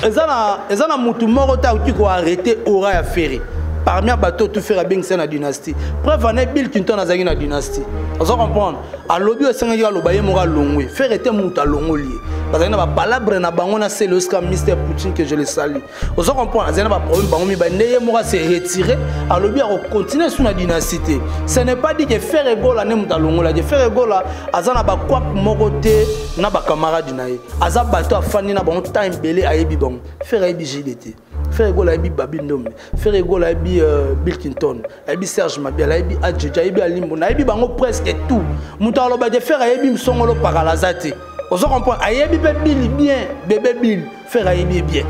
Eza na mutu moko te akoki koarrete aura ya Ferre parmi ya bato tu Ferre abengisa na dynastie. Preuve ane, Bill Clinton azalaki na dynastie, ozo comprendre? Alobi oyo esengaki aloba, ye moko alongwe. Ferre te mutu alongoli ye, bazalaki na bapalabre na bango na sele osika Mr Poutine, que je le salue, ozo comprendre? Azali na baproblème bango mibale, nde ye moko ase retire, alobi akocontinue su na dynastie te. Ce n'est pas dit que Ferre Gola nde moto alongolaki. Ferre Gola aza na bakwak moko te na bacamarade na ye, aza bato afandi na bango temps ebele, ayebi bango. Ferre ayebi JDT, Ferre Gola ayebi Babi Ndombe, Ferre Gola ayebi Bill Clinton, ayebi Serge Mabiala, ayebi Adjeja, ayebi Alimbo, nayebi bango presque tout. Moto alobaki Ferre ayebi Msongolo Pakala aza te, ozo comprendre? Ayebi mpe Billy bien, bébé Bill. Ferre ayebi ye bien.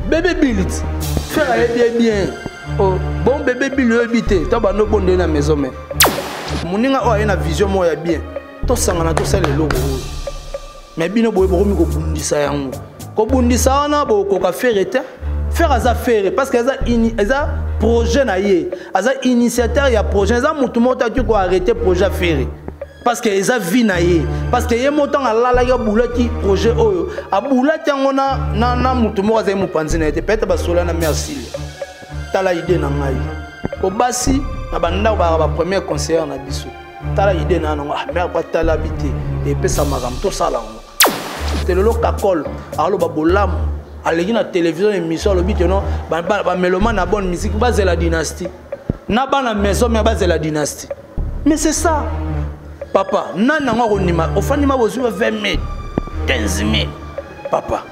Bébé Bill ti Ferre ayebi ye bien. Oh, bon, bébé Bill oyebi te to bando bondeli na maison, mais moninga oyo aye na vision moko ya bien, tosangana, tosala eloko oyo. Mais bino boye bokomi kobundisa yango, kobundisa wana bokokoka Ferre te. Ferre aza Ferre parce que eza projet na ye, aza initiateur ya projet. Eza motu moko taki koarrete projet ya Ferre parce que eza vie na ye, parce que ye mo ntango alalaki, abulaki projet oyo, abulaki yango na motu moko azali mopanzi na ye te. Peut-être basola na merci, tala idée na ngai, po basi na bandako bazalaka bapremière conseillère na biso. Tala idée na yango, ah mare, batala bi te, epesa makambo, tosala yango te. Lelo Kakol aloba bolamu, aleki na télévision, émission, alobi te non, bameloma na bonne musique bazela dynastie, na bana maison mais bazela dynastie. Mais c'est ça, papa, nani yango akondima? Ofandi ma bozwi 20 000, 15 000, papa,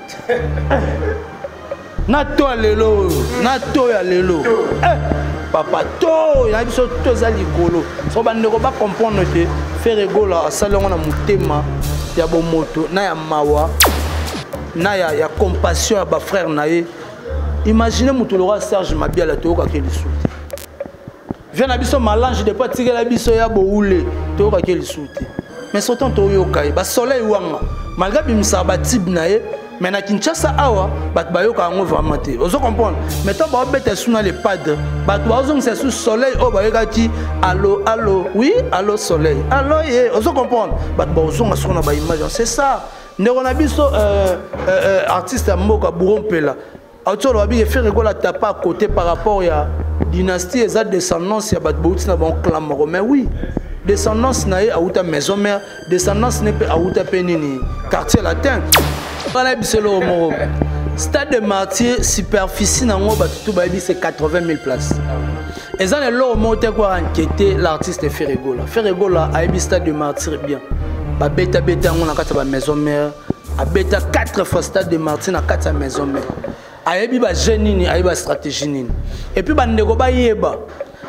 na to ya lelo oyo, na to ya lelo, eh, papa, to na biso to eza likolo. So bandeko bacomprendre te, Ferre Gola asali yango na motema ya bomoto, na ya mawa, na ya compassion ya bafrère na ye. Imagine moto lokola Serge Mabiala, toyokaki lisusu te. Vie na biso Malange, depuis atikela biso ya boule, toyokaki lisusu te. Mais surtout toyoka ye basoleil wanga, malgré abimisaka batibe na ye, mais na Kinshasa awa bato bayoka yango vraiment te, ozo comprendre? Mais ntango baobeta esu na le padre, bato bazongisa esu soleil oyo bayokaki, allo allo, oui, allo soleil, allo ye, ozo comprendre? Bato bazonga soko na baimage. C'est ça, ndeko na biso, artiste ya mboka Bouro Mpela auti oloba bike Ferre Gola tapa à côté par rapport ya dynastie, eza descendance ya bato bauti na bango clan moko. Mais oui, descendance na ye auta maison mère, descendance ne mpe auta mpe nini, Quartier Latin. Wana biso eloko moko, Stade de Martyr, superficie nango bato tu bayebi, c'est 80 000 places. Eza na eloko moko te kwa inquiéter l'artiste Ferre Gola. Ferre Gola ayebi Stade de Martyr bien, babetabeta yango na kati ya bamaison mère, abeta 4 fois Stade de Martyr na kati ya maison mère, ayebi bajeune nini, ayebi bastratégie nini. Et puis bandeko bayeba,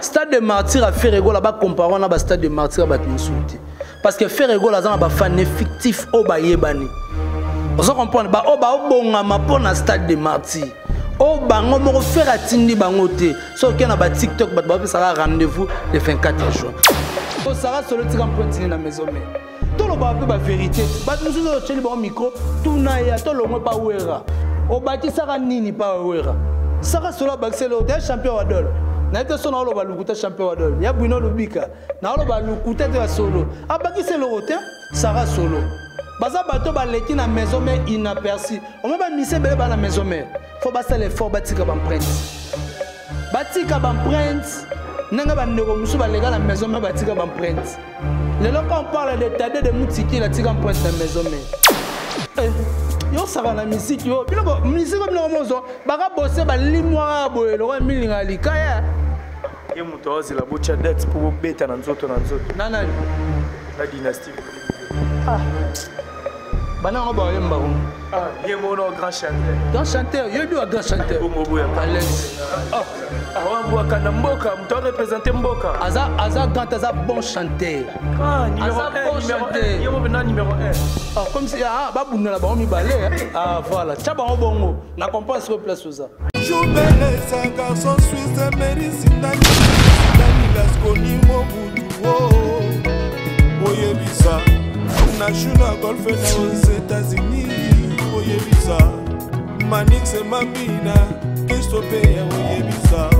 Stade de Martyr ya Ferre Gola, bacompare wana bastade de Martyr ya bato mosusu te, parce que Ferre Gola aza na bafane fictif oyo bayebani, ozo comprendre? Baoyo baobongama mpo na Stade de Martyr, oyo bango moko Ferre atindi bango te. Soki oke na batiktok, bato bapesaka rendez-vous le 24 juin. Osaka solo, tika mpointine na maison mère, tolobaka mpe bavérité. Bato mosusu oyo otyeli bango micro, tuna ye atolongwe pa Wera, obakisaka nini pa Wera? Saka solo abakiseli oyo te, champion wa dole. Nayebi te so naoloba lukuta. Champion wa dole ya bwino lubika, naoloba lukuta te ya solo, abakisi eloko te. Sara solo, baza bato baleki na maison mère inaperçu. Omoi bamise ebele baa na maison mère, faut basala effort, batika baempreinte, batika baempreinte ndenge bandeko mosusu baleka na maison mère, batika baempreinte. Lelo quand on parle de Tade de Mutikila, atika empreinte na maison mère. Eh, yo osaka na misiki yo, biloko misiki biloko mozo bakabose balimwaka boye lokola milinga ya likaya. Ye moto aozela botya date mpo bobeta na nzoto na nzoto. Na nani? Na dynastie. Ah. Bana yango bayemba ngo. Ah, ye mono grand chanteur. Grand chanteur, yoyebi wa grand chanteur. Bongo boya. Alex. Ah. Awambwaka na mboka, moto arepresente mboka. Aza grand, aza bon chanteur. Ah, numéro Aza 1, bon numéro chanteur. 1. Ye mo mpenza numéro 1. Ah, comme si ah, babundela bango mibale. Ah, voilà, tia bango bongo na comprendre sikoyo place oza. Jubelesa garçon suisse Mary Sindani Sindani Lasconi Mobutu oh. Oyebisa na Juna Golf na aux États-Unis, oyebisa Manix Mambina Christophe, oyebisa,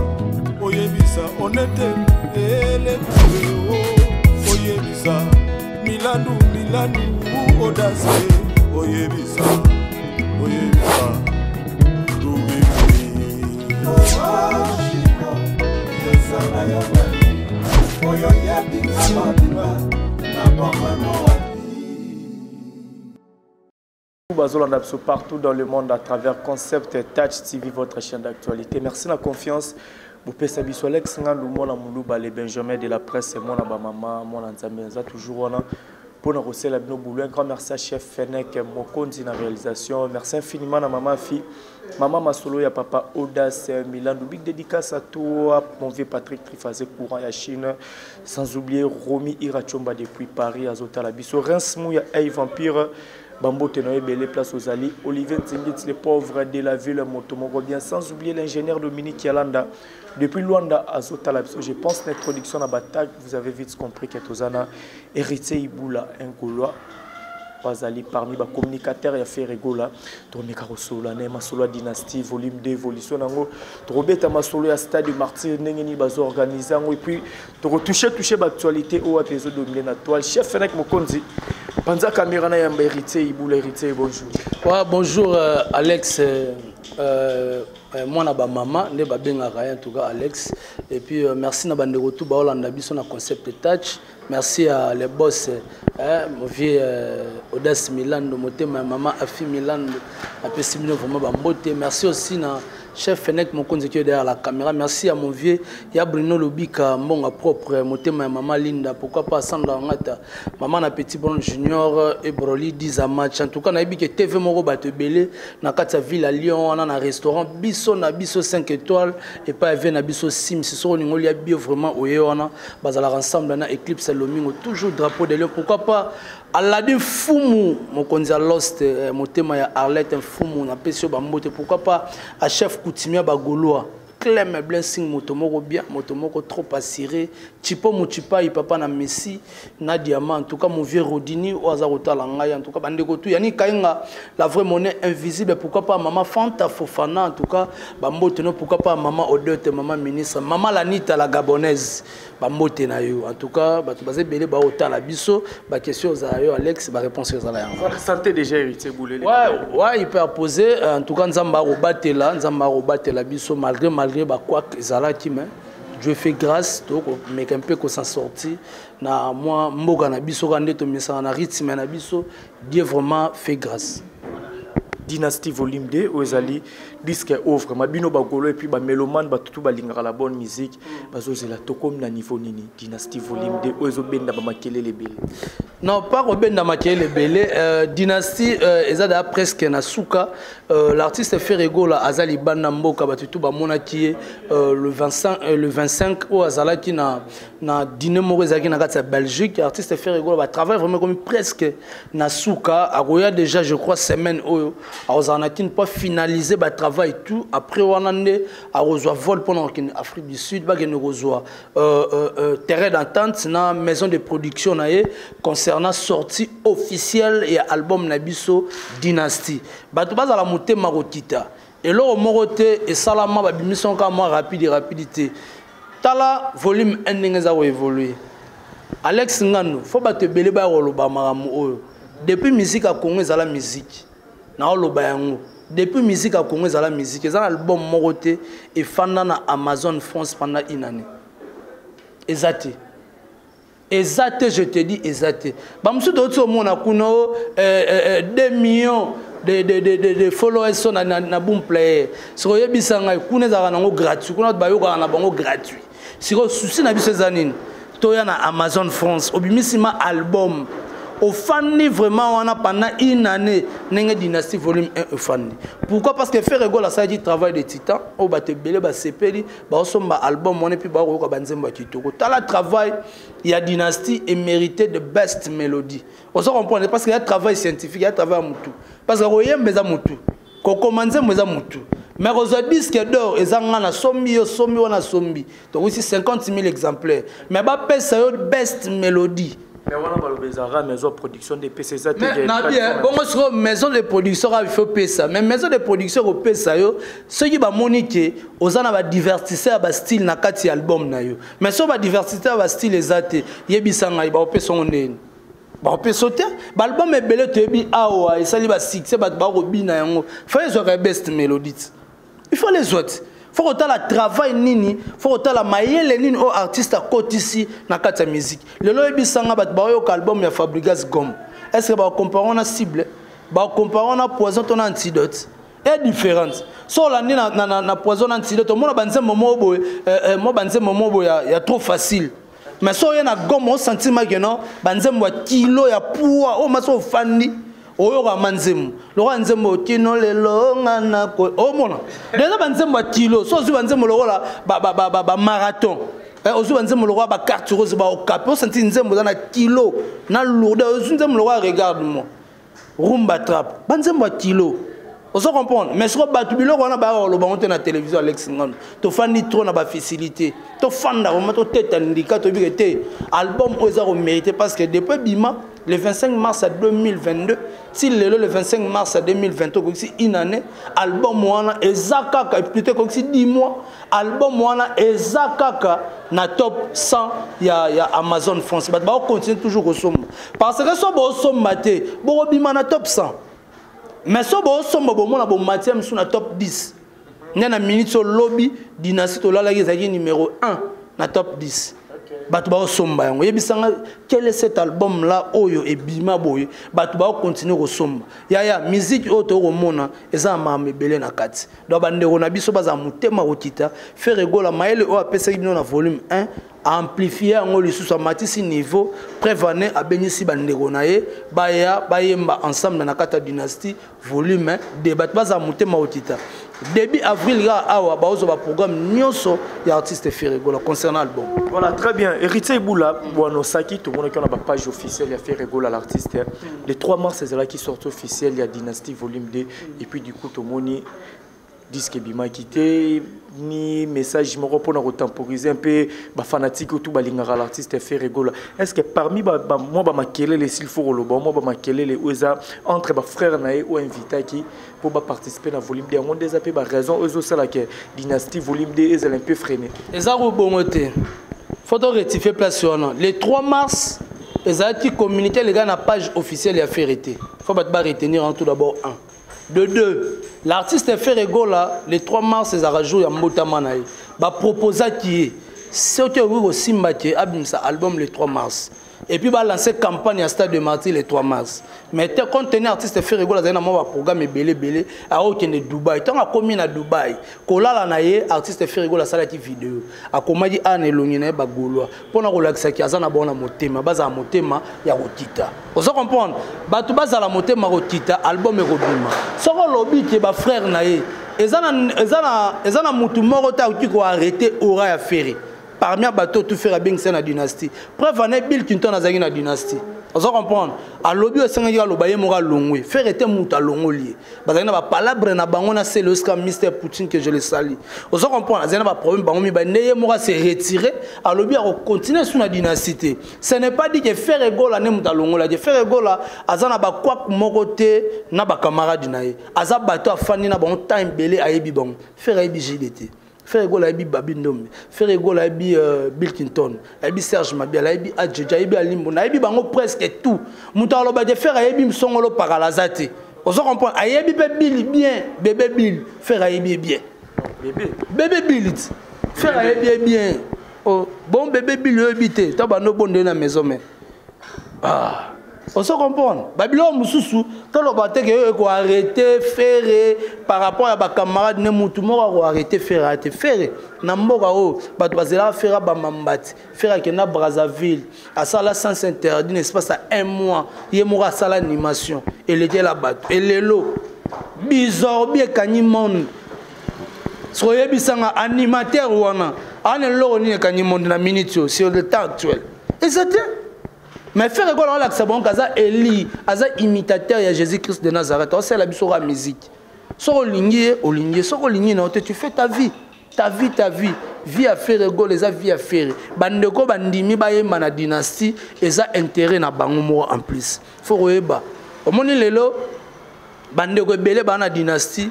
oyebisa Onete Elekue oh. Oyebisa Milandu Milandu Odase, oyebisa, oyebisa. mobimba na bomoi wapi. Bazolanda biso partout dans le monde à travers Concept Touch TV, votre chaîne d'actualité. Merci la confiance. Bopesa biso Alex Ngandu, mwana Muluba, le Benjamin de la presse, mwana bamama, mwana Nzambe, naza toujours wana mpona kosala bino boulot. Un grand merci à chef Fenek Mokonzi na réalisation. Merci infiniment na mama fi, mama Masolo ya papa Audace Milandu. Big dédicace à toi, mon vieux Patrick Trifazé, courant ya Chine. Sans oublier Romy Irachomba depuis Paris, azotala biso. Reims Mouya, Hey Vampire, Bambote na ebele place aux alliés. Olivier Nzingit, le pauvre de la ville, moto moko bien. Sans oublier l'ingénieur Dominique Yalanda depuis Luanda, azotala biso. Je pense l'introduction à bataille, vous avez vite compris que tozana Héritier Ibula, un Gaulois, bazali parmi ba communicateurs ya Ferre Gola. Tomeka kosolola na ye masolo ya Dynastie volume 2, évolution nango. Tokobeta masolo ya Stade Martyr, ndenge nini bazo organiser yango, et puis tokotouche touche ba actualité oyo wapi ezodomine na toile. Chef Fenek Mokonzi, panza caméra na yamba Héritier Ibula. Héritier, bonjour. Ouais, bonjour Alex, mwana ba mama nde babengaka ye, en tout cas Alex. Et puis merci na bandeko tu baolanda biso na Concept Touch. Merci à les boss, hein, mon vieux Audace Milando, motema ya mama Afi Milando, apesi bino vraiment bambote. Merci aussi na chef Fenek Mokonzi qui est derrière la caméra. Merci à mon vieux ya Bruno Lobika, mbonga propre, motema ya mama Linda, pourquoi pas Sandra Ngata, mama na Petit Bon Junior et Broly Diza match. En tout cas, nayebi ke TV moko bato ebele na kati ya ville ya Lyon, wana na restaurant biso na biso 5 étoiles et pas vie na biso Sims. Soko olingi olia bio vraiment oye wana, bazalaka ensemble na Eclipse Lomingo, toujours drapeau de Lyon. Pourquoi pas Aladin Fumu, mokonzi ya Lost, motema ya Arlette Fumu, napesi yo bambote. Pourquoi pas à chef coutumier bagaulois Clem Blessing, moto moko bien, moto moko trop assuré, Chipo Muchipai, papa na Messi, na Diamant, en tout cas mon vieux Rodini, oyo aza kotala ngai, en tout cas bandeko tu, Yani Kainga, la vraie monnaie invisible, pourquoi pas maman Fanta Fofana, en tout cas bambote no, pourquoi pas maman Odette, maman ministre, maman Lanita la Gabonaise, bambote na yo. En tout cas, bato baza ebele ba otala biso, ba question za yo Alex, ba réponse za yango. Voilà, santé déjà Héritier Boulele. Ouais, il peut poser, en tout cas Nzamba robatela, Nzamba robatela biso malgré ba quoi ezalaki, mais Dieu fait grâce, donc mais un peu qu'on s'en sortit na moi mboka na biso kande to misana na rythme na biso, Dieu vraiment fait grâce. Dynastie volume 2 oyo ezali disque oyo vraiment bino bagolo et puis ba mélomane batutu balingaka la bonne musique bazozela. Tokomi na niveau nini Dynastie volume 2 oyo ezobenda ba makelele ebele? Non, pas kobenda makelele ebele. Dynastie eza da presque na suka. L'artiste Ferre Gola azali banda mboka, batutu bamonaki ye le 25, le 25 oyo azalaki na dîner moko ezalaki na kati ya Belgique. Artiste Ferre Gola ba travaille vraiment comme presque na suka. Akoya déjà, je crois, semaine oyo akozala na kini po finaliser ba travail tout. Après wana nde akozwa vol mpona kokende Afrique du Sud, bakende kozwa terrain d'entente na maison de production na ye concernant sortie officielle ya album na biso Dynastie. Bato bazala motema kokita, eloko moko te esalama babimisi kaka mwa rapide rapidité. Tala volume 1 ndenge eza koévolue. Alex Ngando, fo bato ebele baya koloba makambo oyo. Depuis musique ya Congo ezala musique, naoloba yango, depuis musique ya Congo ezala musique, eza na album moko te efanda na Amazon France pendant une année. Eza te, eza te, je te dis, eza te. Bamosusu touti omona kuna o 2 millions de followers so na boom player. Sikoyo oyebisa ngai, kuna ezalaka nango gratuit, kuna bato bayokaka na bango gratuit. Sikoyo susi na biso eza nini? Toya na Amazon France, obimisi ma album, ofandi vraiment wana pendant une année ndenge Dynastie volume 1 efandi. Pourquoi? Parce que Ferre Gola asalaki travail de titan oyo bato ebele basepeli, baosomba album wana, et puis bakoyoka banzembo ya kitoko. Tala travail ya Dynastie et mérité de best mélodie. Ozo comprendre? Parce que ya travail scientifique, ya travail ya mutu, parce que koyemba eza mutu, kokoma nzembo eza mutu, mais kozwa disque d'or eza nga na sombi, yo sombi wana sombi, tokosi 50 000 exemplaires, mais bapesa yo best mélodie. Mais wana baloba ezalaka maison de production de pesa, eza te. Na bien bongo sikoyo maison de production kaka, il faut pesa, mais maison de production kopesa yo soki bamoni ke oza na badiversité ya bastyle na kati ya album na yo. Mais soki badiversité ya bastyle eza te, yebisa ngai, baopesa ngo ndeni? Baopesa te. Baalbum ebele toyebi awa esali basuccès, bato bakobina yango, fa ezwaka best mélodie te, il faut les autres. Faut kotala travail nini, faut kotala mayele nini oyo artiste akotisi na kati ya musique. Lelo oyebisanga bato baoyoka album ya Fabregas Gomme, est ce que bakompare na cible, bakompare na poison to na antidote? Est différente. So olandi na poison na antidote, omona banzembo moko boye, mo banzembo moko boye ya trop facile. Mais so oye na Gomme, osentima ke non, banzembo ya kilo ya poids oyo masi ofandi oyoka ma nzembo lokola nzembo kino lelo nga na ko omona deja banzembo ya kilo. So ozwi banzembo lokola bamarathon, ozwi banzembo lokola bacarte rose, baokape, osanti nzembo eza na kilo na lourdeur. Ozwi nzembo lokola regarde moi rumba trap, banzembo ya kilo, ozo comprendre. Mais soko bato biloko wana bayaka koloba ngo te na télévision. Alex Ngano, tofandi trop na bafacilité, tofanda vraiment, toteta ndika, toyebi ke te album oyo eza komérité, parce que depuis bima le 25 mars 2022 ti lelo le 25 mars 2023, okokisi une année, album wana eza kaka, plutôt ekokisi 10 mois, album wana eza kaka na top 100 ya Amazon France. Bato bakocontinue toujours kosomba, parce que so bosomba te, bokobima na top 100. Mais so bosomba, bomona bomatia mosusu na top 10. Nde na minute so lobi Dynastie tolalaki ezalaki numéro 1 na top 10. Bato baosomba yango. Oyebisanga quel est cet album là oyo ebima boye, bato baokontinue kosomba? Yaya, musique oyo tokomona eza na makambo ebele na kati. Donc bandeko na biso bazala motema kokita. Ferre Gola, mayele oyo apesaki bino na volume 1, aamplifie yango lisusu, amatisi niveau. Preuve ane abengisi bandeko na ye baya bayemba ensemble na kati ya Dynastie volume 2. Bato bazala motema kokita. Début avril kaka awa baozwa baprogramme nyonso ya artiste Ferre Gola concernant album. Voilà, très bien. Héritier Eboula Bwanosaki, tout le monde qui a la page officielle, il y a Ferre Gola l'artiste. Le 3 mars, c'est là qui sort officiel, il y a Dynastie volume 2. Et puis du coup, tout le monde disque ebimaki te, ni message moko mpona kotemporiser un peu bafanatique oyo balingaka l'artiste Ferre Gola. Est ce que parmi mwa bamakelele, s'il faut koloba mwa bamakelele oyo eza entre bafrère na ye oyo invitaki mpo baparticipe na volume 2, yango nde eza mpe baraison oyo ezosalaka Dynastie volume 2 ezala un peu freiné? Eza kobongo te, faut to rectifier place wana. Le 3 mars ezalaki communiqué lega na page officielle ya Ferre te. Faut bato baretenir en tout d'abord 1 de 2, l'artiste Ferre Gola, le 3 mars ezalaka jour ya mbotama na ye. Baproposaki ye soki okoki kosimba te, abimisa album le 3 mars et puis balancer campagne ya Stade de Martyr le 3 mars. Mais te, compte tenu artiste Ferre Gola azali na mwa baprogramme ebele ebele, aokende Dubai. Ntango akomi na Dubai, kolala na ye, artiste Ferre Gola asalaki video, akomaki ana elongi na ye bagaulois mpona kolakisaki aza na bango na motema. Bazala motema ya kokita, ozo comprendre? Bato bazala motema kokita, album ekobima. Soki olobi ke bafrère na ye, eza na mutu moko te akoki koarrêter aura ya Ferre parmi bato tout Ferre abengisa na Dynastie. Preuve ane Bill Clinton azalaki na Dynastie, ozo comprendre? Alobi oyo esengaki aloba, ye moko alongwe. Ferre te mutu alongoli ye, bazalaki na bapalabre na bango na sele osika Mr Poutine que je le sali, ozo comprendre? Azali na baproblème bango mibale, nde ye moko ase retire, alobi akocontinue su na Dynastie te. Ce n'est pas dit que Ferre Gola nde moto alongolaki. Ferre Gola aza na bakwak moko te na bacamarade na ye. Aza bato afandi na bango temps ebele, ayebi bango. Ferre ayebi JDT, Ferre Gola ayebi Babi Ndombe, Ferre Gola ayebi Bill Clinton, ayebi Serge Mabiala, ayebi Adjeja, ayebi Alimbo, ayebi bango presque tout. Moto alobaki Ferre ayebi Msongolo pakala aza te, ozo comprendre? Ayebi mpe Bill bien, bébé Bill, Ferre ayebi ye bien. Bébé. Bébé Bill ti Ferre ayebi ye bien. Oh, bon, bébé Bill oyebi te to bando bondeli na maison, mais ah, ozo comprendre? Babiloko mosusu toloba te ke oyo ekoarrêter Ferre par rapport ya bacamarade ne. Mutu moko akoarrêter Ferre aya te. Ferre na mboka oyo bato bazelaka Ferre abamba mbati. Ferre akenda Brazzaville, asala sens interdit na espace ya un mois, ye moko asala animation elekela bato. Elelo bizorbi ekangi monde. Soki oyebisanga animateur wana ana eloko nini ekangi monde na minute oyo sur le temps actuel, eza te. Mais Ferre Gola alakisa bango aza eli, aza imitateur ya Jésus Christ de Nazareth. Osala biso ka musique, soki olingi ye, olingi ye, soki olingi na yo te, tu fais ta vie, ta vie, ta vie. Vie ya Ferre Gola eza vie ya Ferre. Bandeko bandimi bayemba na Dynastie, eza intérêt na bango moko. En plus, faut koyeba, omoni lelo bandeko ebele baa na Dynastie,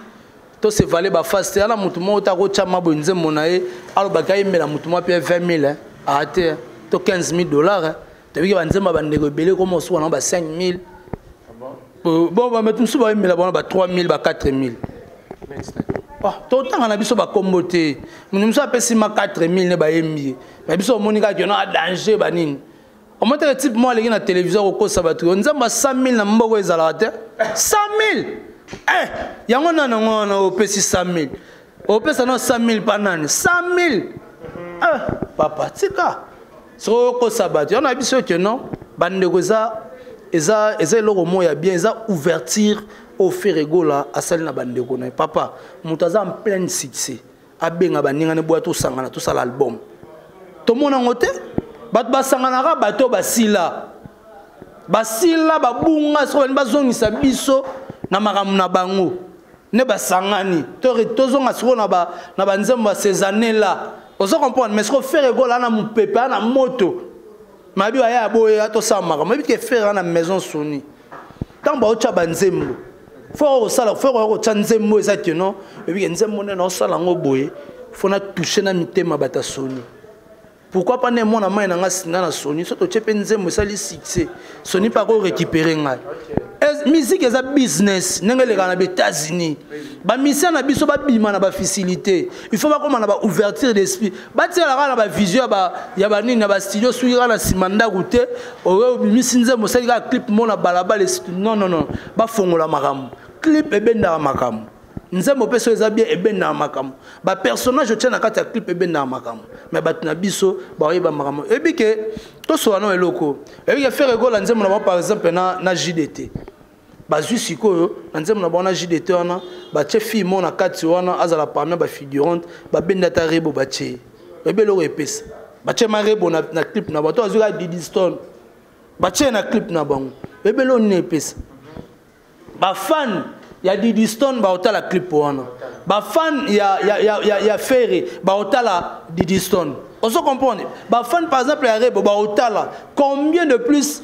to se vale bafase te. Ana motu moko ta kotya maboye nzembo na ye, alobaki ayembela motu moko mpe 20 000 aa te to 15 000 dollars. Tobiki banzembo ya bandeko ebele koma osuka nango ba 5 000. Bon, bato mosusu bayembela bango ba 3 000, ba 4 000. Oh, totanga na biso bakombo te. Moto mosusu apesi ma 4000 ne bayembi ye, mais biso omoni kaka keno a danger banini. Omoni teke type moko aleki na télévision kokosa bato yo nzambe ya 100 000 na mboko ezalaka te 100 000. Eh, yango nani yango wana opesi 100 000? Opesa no 100 000 pa nani 100 000? Eh, papa tika soki okosa bato yango na biso ke non. Bandeko, eza eloko moko ya bien, eza ouverture oyo Ferre Gola asali na bandeko na ye. Papa, moto aza en pleine succès, abenga baningani boya tosangana tosala album, tomona yango te. Bato basanganaka, bato basila basila babunga, soki balingi bazongisa biso na makambo na bango nde basangani, tozonga sikoyo na banzembo ya sezanela, ozo comprendre? Mais sikoyo Ferre Gola ana mopepe, ana moto mabi aya boye tosala makambo. Oyebi ke Ferre ana maison Sony, ntango baotya banzembo, fo kosala fo koya kotya nzembo eza keno oyebi ke nzembo nde naosala yango boye, fo na touche na mitema bato ya Sony. Pourquoi pas ne mwana mai na nga singa na Sony, so totie mpe nzembo esali succès, Sony mpe akorécupere ngai. Musique eza business ndenge elekaka na baÉtats-Unis. Bamisia na biso babima na bafacilité, il faut bakóma na baouverture d'esprit, batiala kaka na bavision ya banini na bastudio, soki kaka na nsima ndako te, oyo obimisi nzembo, osali kaka clip mo na balabala esitu. Non, non, non, bafongola makambo. Clip ebendaka makambo, nzembo mpe so eza bien ebendaka makambo, bapersonnage otia na kati ya clip ebendaka makambo. Mais bato na biso baoyeba makambo. Oyebi ke tosola no eloko, oyebi ke Ferre Gola, nzembo na bango par exemple na JDT, bazwi sikoyo na nzembo na bango na JDT wana, batie fille mo na kati wana azala parmi bafigurante, babenda ata Rebo, batie. Oyebi eloko epesa? Batie ma Rebo na clip na bango to bazwi kaka Didi Stone, batie na clip na bango. Oyebi eloko nini epesa? Bafan ya Didi Stone baotala clip wana, bafan ya Ferre baotala Didi Stone, ozo comprendre? Bafan par exemple ya Rebo baotala combien de plus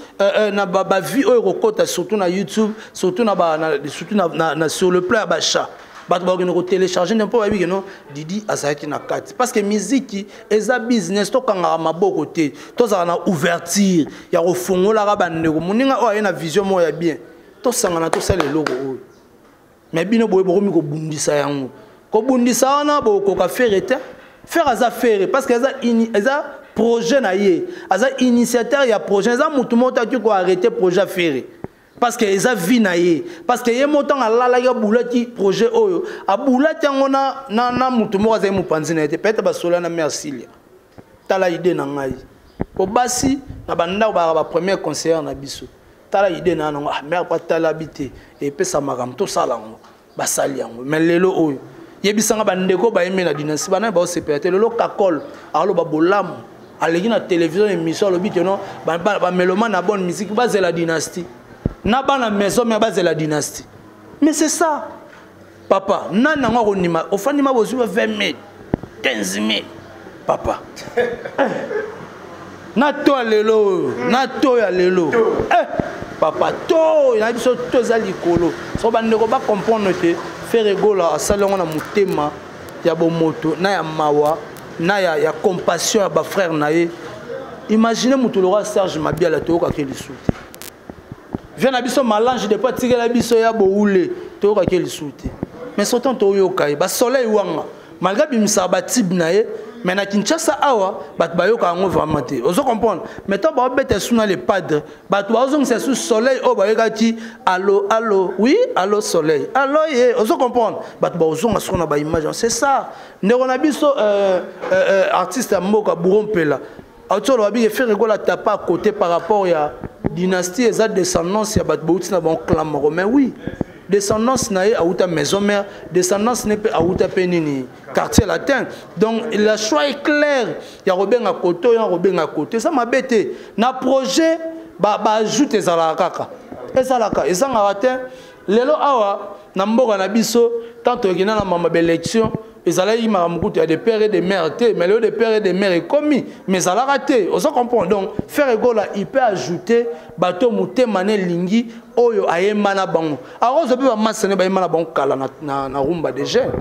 na bavie oyo ekokota, surtout na YouTube, surtout na, ba, na, surtout na sur le plan ya bachat, bato bakokende kotélécharge nde mpo bayebi keno Didi azalaki na kati, parce que miziki eza business. Tokangaka maboko te, tozala na ouverture ya kofungolaka bandeko. Moninga oyo aye na vision moko ya bien, tosangana tosala eloko oyo. Mais bino boye bokomi kobundisa yango, kobundisa wana bokokoka Ferre te. Ferre aza Ferre parce que eza projet na ye, aza initiateur ya projet. Eza motu moko taki koarrêter projet ya Ferre, parce que eza vie na ye, parce que ye mo ntango alalaki, abulaki projet oyo, abulaki yango na motu moko azali mopanzi na ye te. Peut-être basola na mare Silia: "Tala idée na ngai." Po basi na bandako bazalaka bapremière conseillère na biso. "Tala idée na nango." Ah, mare po atala bi te, epesa makambo, tosala yango, basali yango. Mais lelo oyo, yebisanga, bandeko bayembi na dynastie, banani baosepela te? Lelo Kakol aloba bolamu, aleki na télévision, émission, alobi te non, bameloma na bonne musique bazela dynastie, na bana maison mais bazela dynastie. Mais c'est ça, papa, nani yango akondima? Ofandi ma bozwi ba 20 000, 15 000, papa, na to ya lelo oyo, na to ya lelo, eh, papa, to na biso to eza likolo. So bandeko bacomprendre te, Ferre Gola asali yango na motema ya bomoto, na ya mawa, na ya compassion ya bafrère na ye. Imagine moto lokola Serge Mabiala, toyokaki lisu te. Vie na biso Malange, depuis atikela biso ya boule, toyokaki lisu te. Mais surtout toyoka ye basoleil wanga, malgré bimisaka batibe na ye, mais na Kinshasa awa bato bayoka yango vraiment te, ozo comprendre? Mais to baobeta esu na le padre, bato baozongisa esu soleil oyo bayokaki: "Allo, allo, oui, allo soleil, allo ye." Ozo comprendre? Bato baozonga soko na baimage. C'est ça, ndeko na biso artiste ya mboka Bouro Mpela auti oloba bike Ferre Gola tapa à côté par rapport ya dynastie, eza descendance ya bato bauti na bango clan moko. Mais oui, descendance na ye auta maison mère, descendance ne mpe auta mpe nini, Quartier Latin. Donc le choix est clair ya kobenga kote oyo, ya kobenga kote, eza mabe te. Na projet baajoute ezalaka kaka, ezalaka, ezangaka te. Lelo awa na mboka na biso, tant tokenda na mama baélection, ezalaki makambo kutu ya de père et de mère te, mais lelo de père et de mère ekomi, mais ezalaka te, ozo comprendre? Donc Ferre Gola, il peut ajouter bato motema na elingi oyo ayemba na bango, akozwa mpe bamasa ne bayemba na bango kala na rumba de jeune,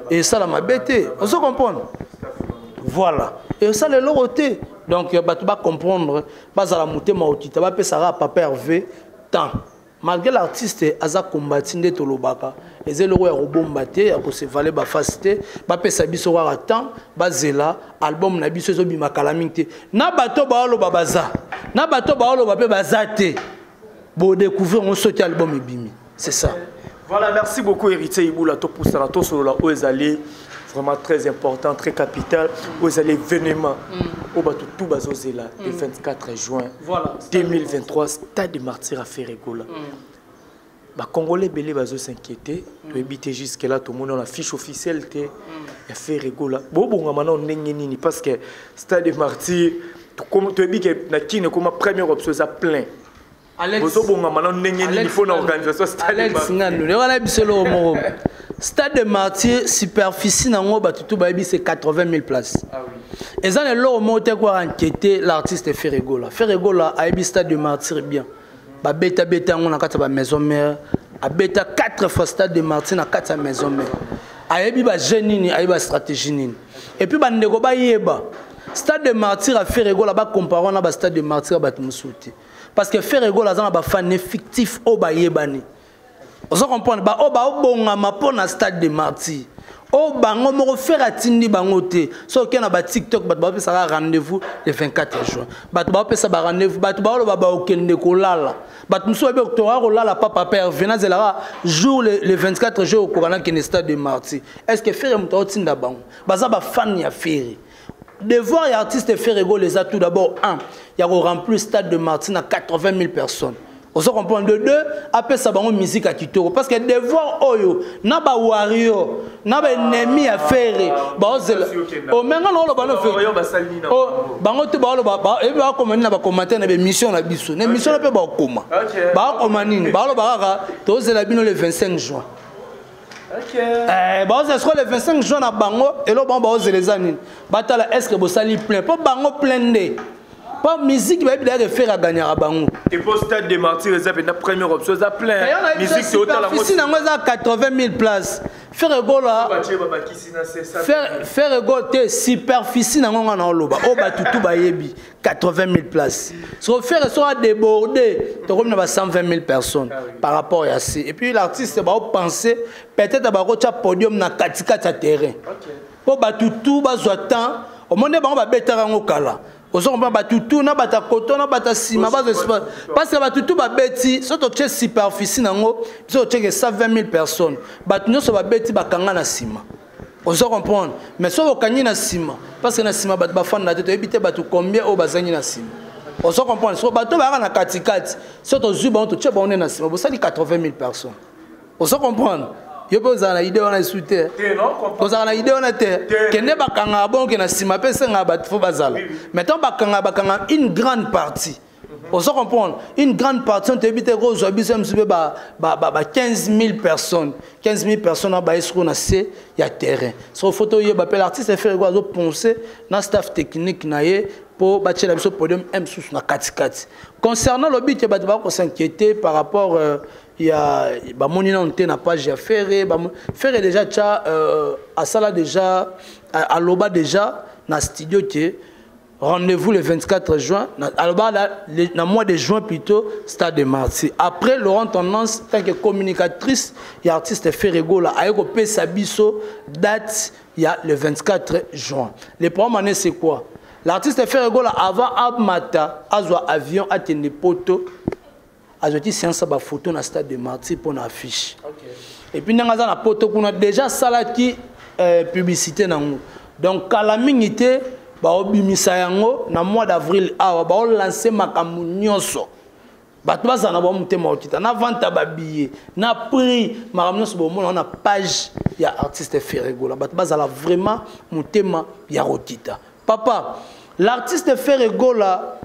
esala mabe te, ozo comprendre? Voilà, esala eloko te. Donc bato bacomprendre, bazala motema okita, bapesaka papa Hervé temps. Malgré l'artiste aza combati nde tolobaka, eza eloko ya kobomba te, ya kosevale bafasi te. Bapesa biso kaka temps, bazela album na biso ezobima kala mingi te. Na bato baoloba baza, na bato baoloba mpe baza te, bodécouvrir yango soki album ebimi. C'est ça. Voilà, merci beaucoup Héritier Iboula. Topusana tosolola oyo ezali vraiment très important, très capital, oyo ezali événement oyo bato tu bazozela le 24 juin 2023, stade de Martyr à Ferre Gola. Bacongolais ebele bazos'inquiéter. Toyebi te, jusque là tomoni na fiche officielle te ya Ferre Gola. Bobongama nao ndenge nini? Parce que stade de Martyr, toyebi ke na Kini ekoma première option, eza plein. Bozobongama nao ndenge nini mpo na organisation stade? Alex Ngando, lelo wana biso eloko moko, stade de Martyr, superficie nango bato tu bayebi, c'est 80 000 places. Ah oui. Eza na eloko moko te koaka inquiéter l'artiste Ferre Gola. Ferre Gola ayebi stade de Martyr bien. Babetabeta yango na kati ya bamaison mère, abeta 4 fois stade de Martyr na kati ya maison mère. Ayebi bajeune nini, ayebi bastratégie nini. Et puis bandeko bayeba, stade de Martyr ya Ferre Gola, bacompare wana bastade de Martyr ya bato mosusu te, parce que Ferre Gola aza na bafan effectif oyo bayebani. Ozo comprendre, baoyo baobongama mpo na stade de Martyr, oyo bango moko Ferre atindi bango te. Soki okei na baTikTok, bato baopesaka rendez-vous le 24 juin, bato baopesa barendez-vous, bato baoloba baokende kolala. Bato mosusu bayebi toka kolala papa papa Hervé, nazelaka jour le 24 juin, okoka nakende stade de Martyr. Est ce que Ferre moto aotinda bango? Baza bafan ya Ferre. Devoir ya artiste Ferre Gola eza tout d'abord un ya koremplir stade de Martyr na 80 000 personnes. Ozo comprendre? De deux, apesa bango musique ya kitoko, parce que devoir oyo na bawario na baennemi ya Ferre baozela omenga na oloba no bango te. Baoloba ebi bakoma nini na bacommentaire na baémission na biso, na émission na mpe bakoma, bakoma nini? Baoloba kaka tozela bino le 25 juin. Baozela sikoyo le 25 juin na bango. Eloko bango baozela eza nini? Batala est ce que bosali plein, mpo bango plein nde mpo musique bayebi dayaka Ferre aganyaka bango. Epo stade de Martyr eza mpenza première option, eza plein. Musique superficie nango eza 80 000 places. Ferre Gola, Ferre Gola te, superficie nango nga na oloba oyo bato tu bayebi, 80 000 places. So Ferre so adébordé, tokomi na ba 120 000 personnes par rapport ya c. Et puis l'artiste baopense peut-être bakotia podium na katikati ya terrain mpo bato tu bazwa temps. Omoni bango babetaka yango kala. Ozo comprendre? Bato tu na bato ya koto na bato ya nsima bazwa espace, parce que bato tu babeti. So totie superficie nango, biso totieke 120 000 personnes, bato nyonso babeti bakanga na nsima. Ozo comprendre? Mais soki okangi na nsima, parce que na nsima bato bafanda te, toyebi te bato combien oyo bazangi na nsima. Ozo comprendre? So bato bayaka na katikati, so tozwi bango, totie bango nde na nsima, bosali 80 000 personnes. Ozo comprendre? Yo mpe ozala na idée wana esu te, ozalaka na idée wana te. Kende bakangaka bonke na nsima mpe esengaka bato fo bazala. Mais ntango bakangaka, bakangaka une grande partie. Ozo comprendre? Une grande partie, on toyebi te kozwa biso mosusu mpe ba 15 000 personnes. 15 000 personnes na baye sikoyo na se ya terrain. So fo toyeba mpe l'artiste Ferre Gola azopense na staff technique na ye mpo batiela biso podium m mosusu na katikati. Concernant lobi te, bato bakos'inquiéter par rapport ya bamoni nano te na page ya Ferre. Ferre déjà tia asala déjà, aloba déjà na studio te rendez-vous le 24 juin, aloba na mois de juin plutôt, stade de Martyr. Après, Laurent Tendance, tant que communicatrice ya artiste Ferre Gola, aye kopesa biso date ya le 24 juin. Le problème ane, c'est quoi? L'artiste Ferre Gola, avant amata azwa avion atende poto, azwaki séance ya bafoto na stade de Martyr mpo na affiche. Et puis ndenge aza na poto kuna, déjà asalaki publicité nango. Donc kala mingi te baobimisa yango na mois d'avril awa, baolance makambo nyonso. Bato bazala na bango motema okita na vente ya babillet na prix, makambo nyonso bomona na page ya artiste Ferre Gola. Bato bazala vraiment motema ya kokita. Papa, l'artiste Ferre Gola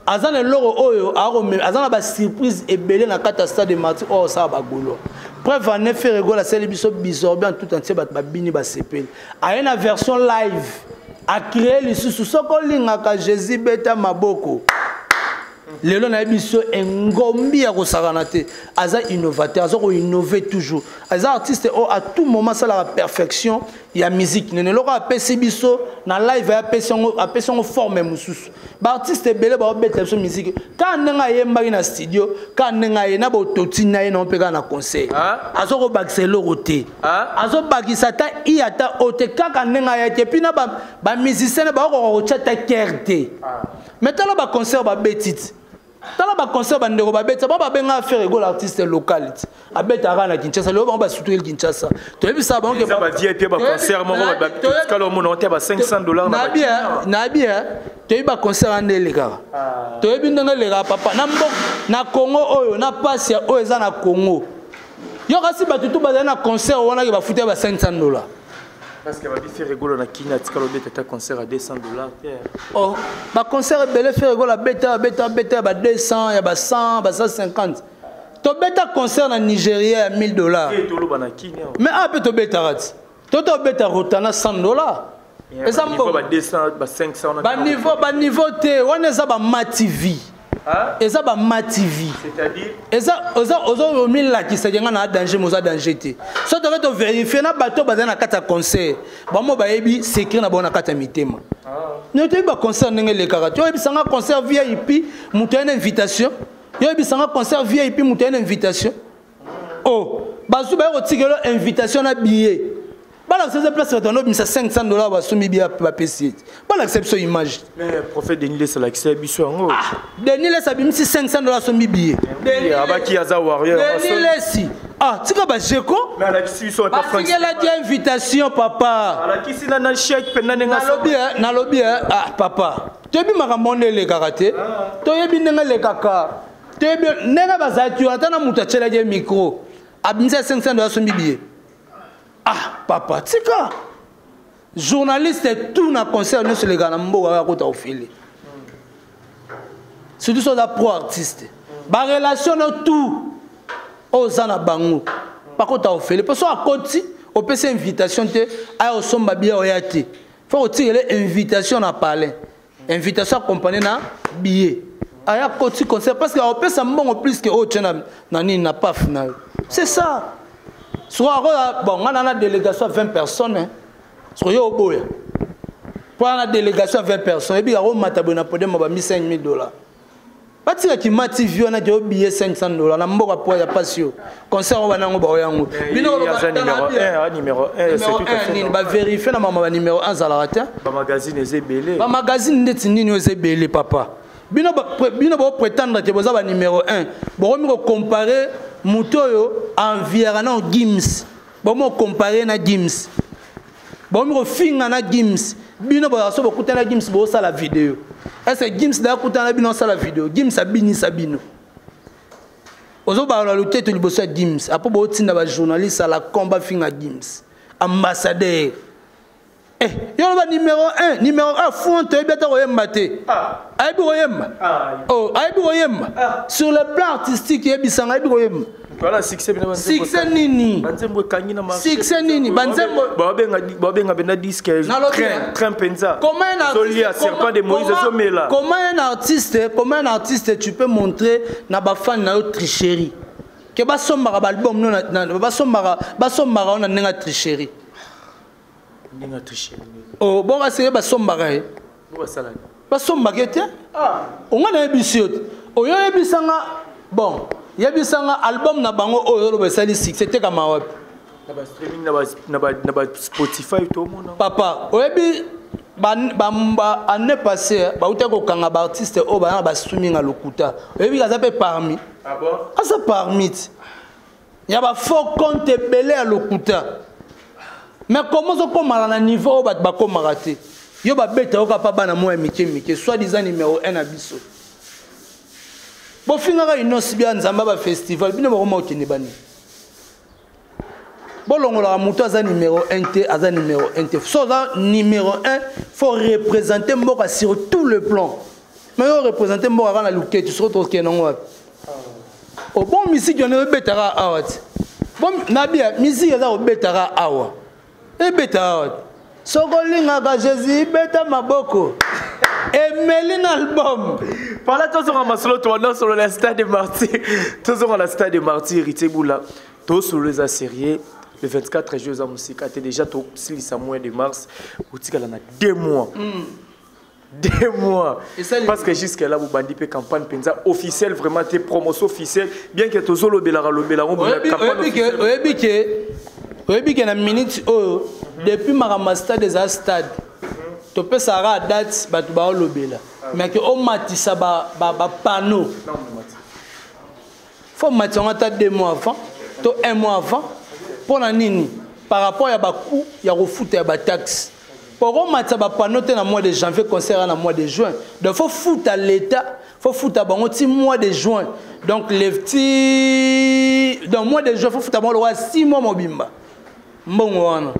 aza na eloko oyo, aza na basurprise ebele na kati ya stade de Martyr oyo osala bagolo. Preuve ane, Ferre Gola asali biso bisorbi en tout entier, bato babini, basepeli. Aye na version live, acréé lisusu. Soki olingaka Jésus, beta maboko. Lelo nayebi biso engombi ya kosakana te. Aza innovateur, aza koinnove toujours. Aza artiste oyo à tout moment asalaka perfection ya musique. Nene eloko apesi biso na live, apesi yango, apesi yango forme mosusu. Baartiste ebele baobetela biso musique kaka ndenge ayembaki na studio, kaka ndenge aye na bototi na ye nango mpe kaka na conseil. Aza kobakisa eloko te, azobakisa ata i ata o te, kaka ndenge ayaki. Et puis na bamusicien na bakokoka kotya ata kere te. Mais tala baconcert babeti ti, tala baconcert bandeko babeti. Bango babengaka Ferre Gola artiste local ti, abetaka na Kinshasa. Lelo bango basutuli Kinshasa, toyebisaka bango. Eza ba VIP, ba concert moko batikala omona te ba 500 $ na. Nayebi, nayebi, toyebi baconcert wana nde elekaka. Toyebi ndenge elekaka, papa. Na mboka na Congo oyo, na pasi oyo eza na Congo, yo kasi bato tu bazali na concert wana ke bafuti ya ba 500 $. Parce que babi Ferre Gola na Kini atikala obeta ata concert à 200 $ te. Oh, baconcert ebele Ferre Gola abeta, abeta, abeta ya ba 200, ya ba 100, ba 150. Tobeta concert na Nigeria ya 1000 $. Te, toloba na Kini awa. Mais awa mpe tobetaka ti, to tobeta Rotana 100 $. Eza niveau ba 200, ba 500 wana. Baniveau, baniveau te wana, eza bama TV. Eza bama TV. C'est-à-dire? Eza ozomilakisaki nga na danger, moza danger te. So toke toverifie na bato bazali na kati ya concert, bango bayebi secret na bango na kati ya mitema. Yo toyebi baconcert ndenge elekaka. Te, oyebisanga concert VIP, moto aye na invitation. Yo oyebisanga concert VIP, moto aye na invitation. O bazwi, baye kotikela invitation na billet, balakisa eza place bato bandobimisa 500 $, basombi billet, bapesi ye te. Balakisa biso image. Mais prophète Denis Lessie alakisa biso yango. Denis Lessie abimisi 500 $ asombi billet. Abaki aza warrior. Denis Lessie, ah, tika bajeko. Mais alakisi biso ata Frank. Batikelaki invitation, papa. Alakisi na chèque mpenza ndenge. Nalobi, nalobi, ah, papa, toyebi makambo nde elekaka te. Toyebi ndenge elekaka, toyebi ndenge bazalaki wana. Ata na moto atielaki ye micro, abimisi ya 500 $ asombi billet. Ah, papa, tika journaliste. Tout na concert nyonso elekaka na mboka oyo akota ofele, surtout so oza pro artiste, barelation no tout oyo oza na bango bakota ofele. Mpo so akoti, opesi invitation te, aya osomba billet, oya te. Fo kotikele invitation na palais, invitation accompagné na billet, aya koti concert, parce que aopesa mbongo plus que oyo tie na nini, na paf na yo. C'est ça. Soko akoya, bon, nga na délégation ya 20 personnes, hein. Soko yo oboya mpo na délégation ya 20 personnes, ebi akomata boye na podium, bami 5000 $. Batikaki ma TV wana ke obillet 500 $ na mboka po ya pasi oyo. Concert oyo banango baoya yango. Bino aza numéro 1, numéro 1, c'est tout à fait. Nini baverifie na mama banuméro 1 azalaka te. Bamagazine eza ebele. Bamagazine ndeti nini oyo eza ebele, papa? Bino bino boprétendre ke boza banuméro 1, bokomi kocompare moto oyo enviaka na Gims, bokomi kocompare na Gims, bokomi kofinga na Gims. Bino bozala so bokutana na Gims, bosala video. Est-ce Gims da kutana na bino, osala video? Gims abinisa bino, ozobalola loketo liboso ya Gims. Apo botinda bajournaliste ala con bafinga Gims ambassadeur. Eh, yo loba numéro 1, numéro 1 fond, toyebi ata koyemba te. Ayebi koyemba? Oh, ayebi koyemba? Sur le plan artistique, yebisanga, ayebi koyemba? Voilà, succès bina. Succès nini? Banzembo ekangi na marché. Succès nini? Banzembo. Babenga bena disque train, train mpenza. Comment un artiste, Zolia serpent de Moïse ezomela. Comment un artiste, tu peux montrer na bafan na yo tricherie, ke basombaka baalbum no, basombaka na ndenge ya tricherie? Ndenge ya tricherie? Oh, bon, baseke basombaka ye. Basala. Basombaka ye te. Onga nayebisi yo te, oyo oyebisanga. Bon, yebisanga album na bango oyo oloba esali succès, tekama wapi? Na ba streaming, na ba Spotify tomona. Papa, oyebi ba année passée bauta kokanga baartiste oyo baza na bastreaming ya lokuta. Oyebi aza mpe parmi. Ah bon? Aza parmi ti ya bafaux compte ebele ya lokuta. Mais comment ozokomaka na niveau oyo bato bakomaka te? Yo babeta yoka mpa bana moko ya mike mike, soit disant numéro 1 na biso. Bofingaka inosi bia Nzambe bafestival. Bino bakoma kokende bani, bolongolaka moto aza numéro 1 te, aza numéro 1 te. So aza numéro 1, faut représenter mboka sur tout le plan. Mais oyo représenter mboka kaka na luketu, soki tokende yango wapi? O bon, misiki wana ebetaka awa ti. Bon, nabia misiki eza kobetaka awa, ebetaka awa ti. Soki olingaka Jésus, beta maboko. Emeli na album. Par là tozonga masolo tobanda solo na stade de martyr. Tozonga na stade de martyr Héritier Bula. Tosolo eza sérieux. Le 24 juillet eza mosika te, déjà tosilisa mois de mars, otikala na 2 mois. 2 mois. Parce que jusque là bobandi mpe campagne mpenza officielle vraiment te, promotion officielle, bien que tozolobelaka lobelaka campagne officielle. Oyebi ke na minute oyo, depuis makambo ya stade eza stade, topesaka date, bato baolobela, mais ke omatisa bapanneau, faut matisa yango ata 2 mois avant to un mois avant. Mpo na nini? Par rapport ya bacoût ya kofuta ya bataxe, po komatisa bapanneau te na mois de janvier, concert na mois de juin. Donc faut futa l'état, faut futa bango ti mois de juin. Donc le ti donc mois de juin, faut futa bango lokola 6 mois mobimba mbongo wana.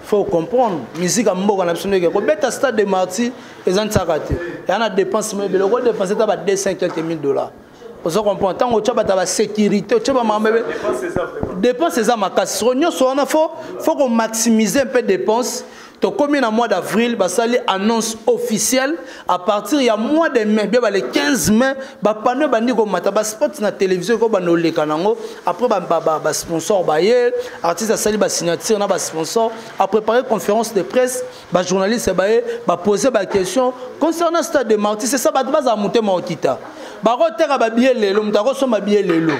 Faut comprendre musique ya mboka na biso, ndenge kobeta stade de martyr eza ntiaka te, eya na dépense mo ebele, okodepense ta ba 200 quelques mille dollars. Ozo comprendre? Ntango otya bato ya basécurité, otya bamakambo ebe, dépense eza makasi. Soko nyonso wana, faut komaximiser un peu dépense. Tokomi na mois d'avril, basali annonce officielle. À partir ya mois de mai, bien le 15 mai, bapanneau ebandi komata, baspot na télévision ekobanda oleka nango. Après basponsor baye, artiste asali basignature na basponsor, apréparé conférence de presse, bajournaliste baye, bapose baquestion concernant stade de martyr. C'est ça, bato bazala motema okita, bakoteka babillet lelo, moto akosomba billet lelo,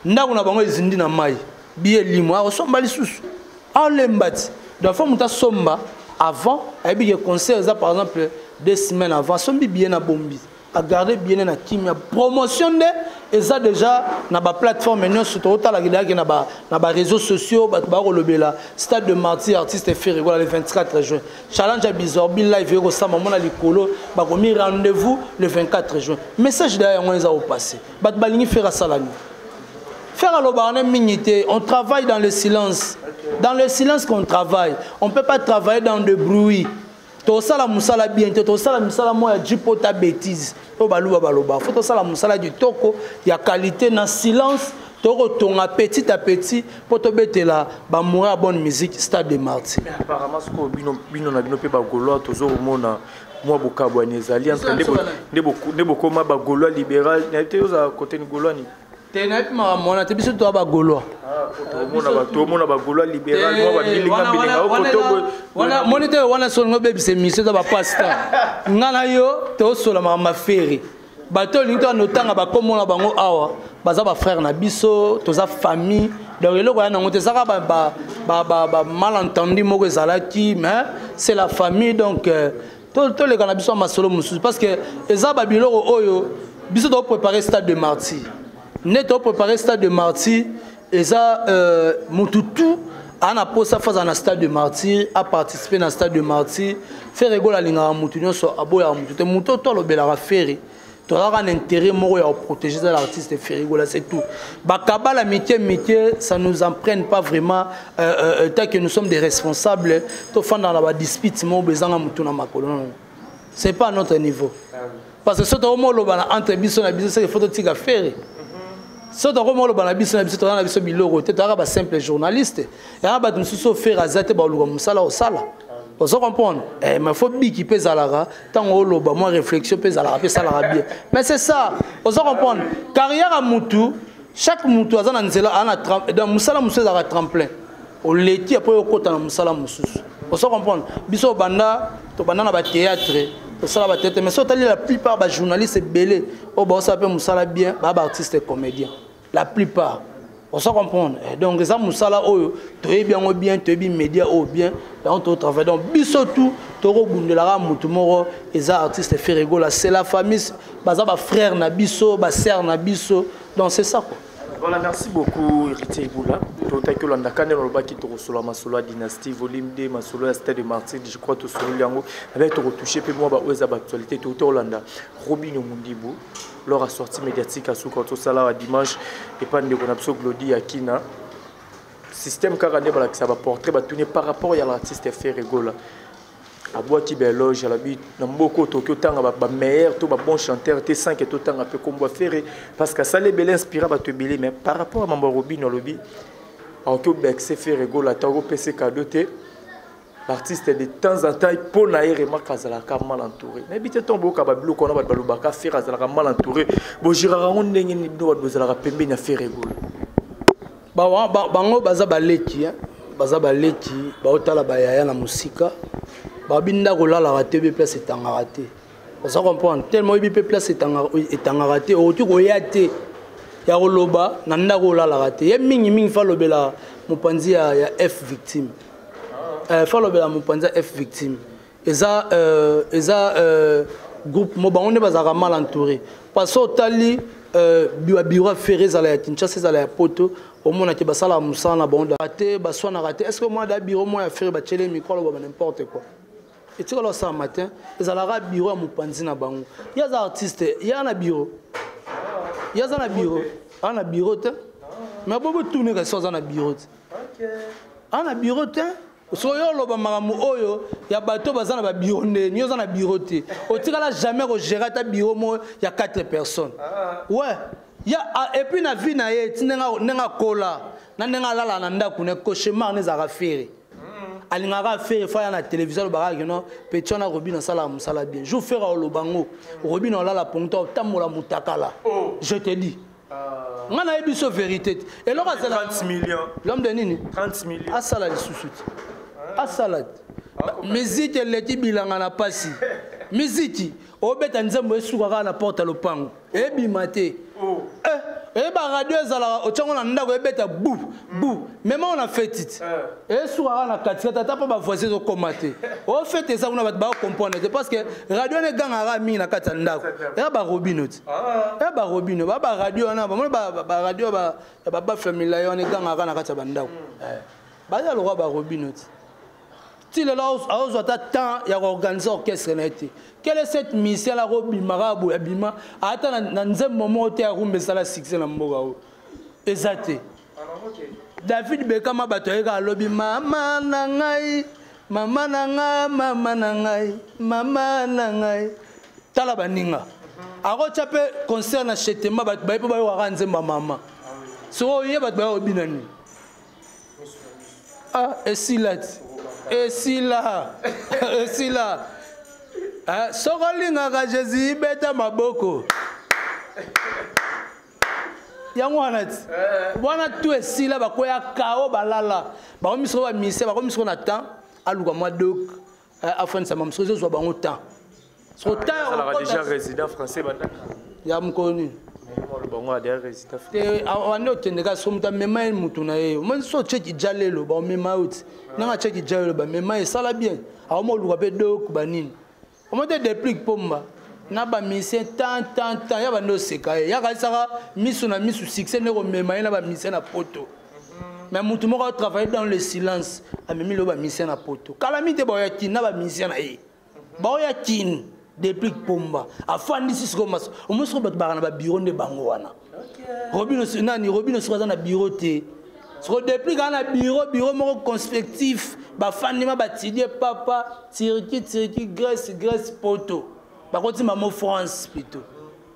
ndako na bango ezindi na mai, billet limo, akosomba lisusu, aolemba ti. Donc faut moto asomba avant, ayebi ke concert eza par exemple 2 semaines avant, asombi billet na bombi, agarde billet na kimia. Promotion nde eza déjà na baplateforme nyonso, tokotalaka deyaki na baréseaux sociaux, bato bakolobela stade de martyr, artiste Ferre Gola le 24 juin, challenge ya bizorbi live ekosama mona likolo, bakomi rendez-vous le 24 juin. Message deya yango eza kopase, bato balingi Ferre asala nini? Ferre alobaka na mingi te. On travaille dans le silence, dans le silence qu'on travaille. On peut pas travailler dans le bruit. Tosala mosala bien te, tosala mosala moko ya jipota bêtise oyo baluba baloba. Faut tosala mosala kitoko ya qualité na silence, tokotonga petit à petit mpo tobetela bamoura ya bonne musique stade de martyr. Apparemment sikoyo bino na bino mpe bagaulois, tozokomona mwa bokabwani ezali entre nde bokoma bagaulois libéral. Nayebi te, ozala kote ni gaulois ni? Te, nayebi makambo wana te. Biso toya bagaulois. Tomona bagaulois libéral, mwa bambilinga mbilinga. Moni te wana, solingo obebisa émission, eza bapasta. Nga na yo tosola makambo afere, bato olingi toyanda otanga bakombo na bango awa, baza bafrère na biso, toza famille. Donc eloko ya nango te, ezaka bamalentendu moko ezalaki, mais c'est la famille. Donc toleka na biso ya masolo mosusu, parce que eza babiloko oyo biso topréparé stade de martyr. Nde topréparé stade de martyr, eza motu tu aa na posa faut azala na stade de martyr, aparticipe na stade de martyr. Ferre Gola alingaka motu nyonso, aboyaka motu te. Motu oyo to alobelaka Ferre, tozalaka na intérêt moko ya koprotéger eza l'artiste Ferre Gola, c'est tout. Bakabala mike mike, ça nous emprenne pas vraiment, tant que nous sommes des responsables. Tofandaka na badispute moko bezanga motu na makolo, non, c'est pas à notre niveau, parce que so tokoma oloba na entre biso na biso, seke faut totika Ferre. So tokoma oloba na biso na biso, toza na biso biloko te, toyaka basimple journaliste. Yanga bato mosusu oFerre aza te, baluka mosala osala, ozo comprendre? Eh, mais faut biki mpe ezalaka ntango oloba, mwa réflexion mpe ezalaka, mpe esalaka bien. Mais c'est ça, ozo comprendre? Carrière ya mutu, chaque mutu aza na nzela, aza na donc mosala mosusu ezalaka tremplin, oleki, après okota na mosala mosusu, ozo comprendre? Biso obanda, tobanda na bathéâtre, tosala bathéâtre, mais so otali la plupart bajournaliste ebele oyo baosala mpe mosala bien, baa baartiste comédien la plupart, ozo comprendre? Donc eza mosala oyo toyebi yango bien, toyebi média oyo bien, yango totravaille. Donc biso tu tokobundelaka motu moko, eza artiste Ferre Gola, c'est la famille, baza bafrère na biso, basœur na biso. Donc c'est ça quoi. Voilà, merci beaucoup Héritier Iboula. Totaki olandaka nde nalobaki tokosola masolo ya dynastie volume 2, masolo ya stade de martyr. Je crois tosololi yango avec tokotouche mpe mwa baoyo eza baactualité. Touti olanda Robino Mundibu lors ya sortie médiatique asuka tosala ya dimanche epa ndeko na biso Glodi Akina. Système kaka nde balakisa baportrait, batuni par rapport ya l'artiste Ferre Gola, abwaki baéloge, alobi na mboka oyo tokoki otanga bameilleur to babon chanteur te sans ke totanga mpe kombo Ferre, parce que asali ebele, inspira bato ebele. Mais par rapport à mambo ya Robino, alobi akoki obekise Ferre Gola ata okopesa cadeau te. L'artiste de temps en temps mpo na ye remarque azalaka mal entouré. Nayebi te ntongo boyoka babiloko wana, bato balobaka Ferre azalaka mal entouré, bogéraka yango ndenge nini bino bato bozalaka pembeni ya Ferre Gola? Bango baza baleki, hein? Baza baleki, baotala bayaya na mosika, babi ndako olalaka te, oyebi place etangaka te. Oza comprendre? Tellement oyebi mpe place etangaka te, okoki koya te ya koloba na ndako olalaka te. Ye mingimingi fa alobela mopanzi ya F Victime. Fa alobela mopanzi ya F Victime. Eza groupe mo bango nde bazalaka mal entouré, parce que otali babureau ya Ferre, ezala ya Kinshasa, ezala ya Poto, omonaki basalaka mosala na bango te, baswanaka te. Est ce que omona da bureau moko ya Ferre batiele micro, aloba n'importe quoi? Etikala osala matin, ezalaka bureau ya mopanzi na bango. Ye aza artiste, ye na bureau, ye aza na bureau, aza na bureau te. Mais bo botuneka so aza na bureau te, aza na bureau te. Soki oyo oloba makambo oyo ya bato baza na babureau, ndeni yo oza na bureau te? Otikala jamais kogérer ata bureau moko ya 4 personnes. Ouais, ya et puis na vie na ye ti ndenge akola na ndenge alala na ndako na cauchemar ne ezalaka Ferre. Alingaka Ferre fa ya na télévision, alobaka kino petit wana Robin asalaka mosala bien. Jour Ferre oloba ngo, Robin olala pongo to otambola motakala. Je te dis, nga nayebi so vérité te. Eloko azala 30 millions. L'homme de nini? 30 millions. Asala lisusu te, asala te. Miziki eleki bilanga na pasi. Miziki obeta nzembo esuka kaka na porte ya lopango, ebima te. Oyeba radio ezalaka otyango na ndako, ebeta bu bu, mema na feti ti esuka kaka na katikati, ata mpo bavoisin ezokoma te. O fete eza kuna, bato bakocomprendre te, parce que radio wana egangaka mingi na kati ya ndako. Eya barobino ti, eya barobino ba baradio wana, bamoni baradio ya babafle milai wana egangaka na kati ya bandako. Baza lokwa barobino ti. Ti lelo aozwa ata temps ya koorganiser orchestre na ye te. Quelle est cette mission ala kobimaka boye? Abima ata na nzembo moko te ya rumba esala succès na mboka oyo, eza te. David Bekama, bato ayeka alobi mama na ngai, mama na ngai, mama na ngai, mama na ngai. Tala baninga akotya mpe concert na chetema, bato baye mpe bayokaka nzembo ya mama. Soki oye, bato baya kobina nini? Ah, esila ti, esila, esila. Ah, soki olingaka Jésus, beta maboko. Yango wana ti wana tu esila, bakwea kao, balala. Bakomi soko bamise, bakomi soko na temps aluka mwa dok afandisa mamo. Soki ezozwa bango temps, soko temps. Azalaka déjà résident français bandaka. Ya mokolo nini? Bango adea résident. Te, wande okende kaka so moto amema ye mutu na ye. Omoni so otieki ja lelo, baomema yo ti ndenge atieki ja lelo, bamema ye, esala bien. Aoma oluka mpe dok banini, omo te Déplique Pomba na bamusicien tan tan tan ya bande oseka ye, yaka esaka miso na miso, succès nde komema ye na bamusicien na Poto. Mais mutu moko atravaille dans le silence, amemi lelo bamusicien na Poto. Kalami te, baoya Kini na bamusicien na ye, baoya Kini. Déplique Pomba afandisi sikoyo maso. Omoi sikoyo bato baka na babureau nde bango wana. Robino nani, Robino sikoyo aza na bureau te. Sikoyo Déplique aza na bureau, bureau moko conspectif, bafandi ma batidie papa Turquie, Turquie, Grèce, Grèce, Poto, bakoti mamo France plutôt.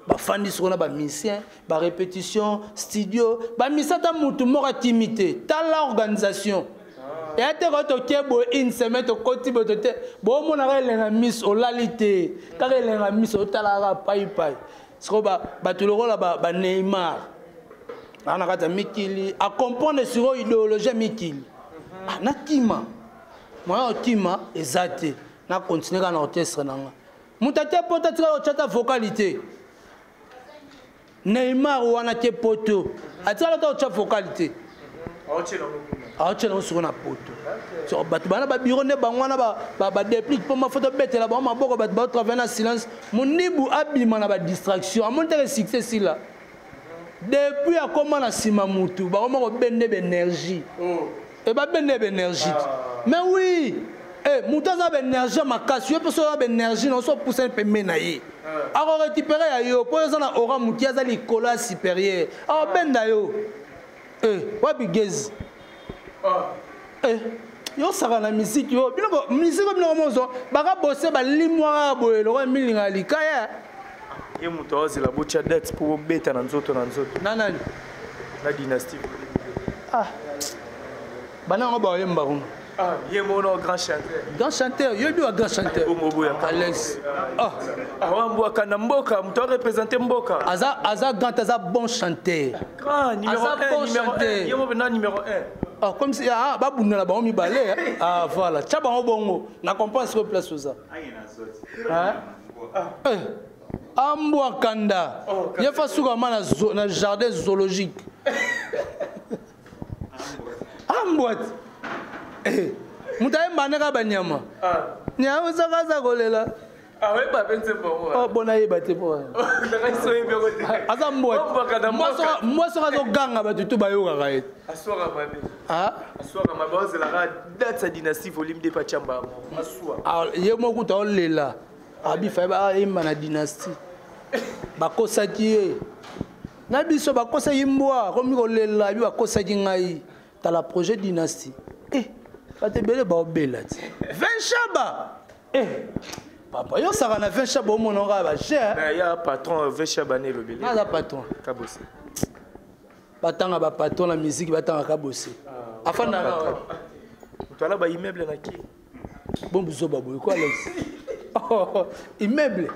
Bafandi sikoyo na bamusicien, barépétition, studio, bamisi ata mutu moko akimi te. Tala organisation eya te. Koyo toke boye une semaine, tokoti boye tote, bomonaka elenga miso, olali te, kaka elenga miso, otalaka paipai. Sikoyo bato lokola baneymar aa na kati ya mikili, acomprendre sikoyo idéologie ya mikili. Nakima moya okima eza te, na continue kaka na orchestre na nga. Moto ate Poto atikala kotyata vocal te. Neymar wana te, Poto atikala ta kotya vocal te, aotyela ngo sikoyo na Poto. So, bato bana babureau nde bango wana baDéplique mpo mafoto betela bango maboko. Bato baotravaille na silence. Mondibu abima na badistraction, amoni teke succès esila. Depuis akóma na nsima mutu, bakoma kobende baénergie e babende baénergie te. Mais oui, moto aza baénergie ya makasi, yo mpe so oza baénergie na oso opusani pembeni na ye, akorécupérer ya yo mpo oza na aura. Motu aza likolo ya supérieur, akobenda yo. Wapi gezi? Yo osaka na misiki oyo, bino misiki oyo bino mozo bakabose balimwaka boye lokola milinga ya likaya. Ye moto aozela botya date mpo bobeta na nzoto na nzoto. Na nani? Na Dynastie. Ah, bana yango baoyemba kuna. Ah, ye mono grand chanteur. Grand chanteur, yo bi wa grand chanteur. Alex. Ah. Ah, mbwaka na mboka, muto représenter mboka. Aza aza grand, aza bon chanteur. Grand numéro 1, bon numéro 1. Ye mo na numéro 1. Ah, comme si ah ba bunda na bango mibale. Ah voilà, tcha bango bongo. Na comprendre sur place oza. Hein? Eh. Ambwa kanda. Oh, ye fa suka ma na jardin zoologique. Ambwa. Eh. Moto ayemba ndeka banyama. Ah. Nyama soki aza kolela. Ah, oh, bona yeba te po aza mbwa mbwa soki azoganga bato to bayokaka ye ah? ye moko kuta olela abifa ayemba na dynastie bakosaki ye na biso bakosaki mbwa akomi kolela bi bakosaki ngai tala projet dynastie eh, bato ebele baobela ti vinshaba eh, papa yo osaka na vinshaba omona kaka baje ya patron vinshaba ne elobeli aza patron kabose batanga bapatron na musique batanga kabose ah, afanda na moto ala baimmeuble na ki bon buzoba boye ko alex oh, immeuble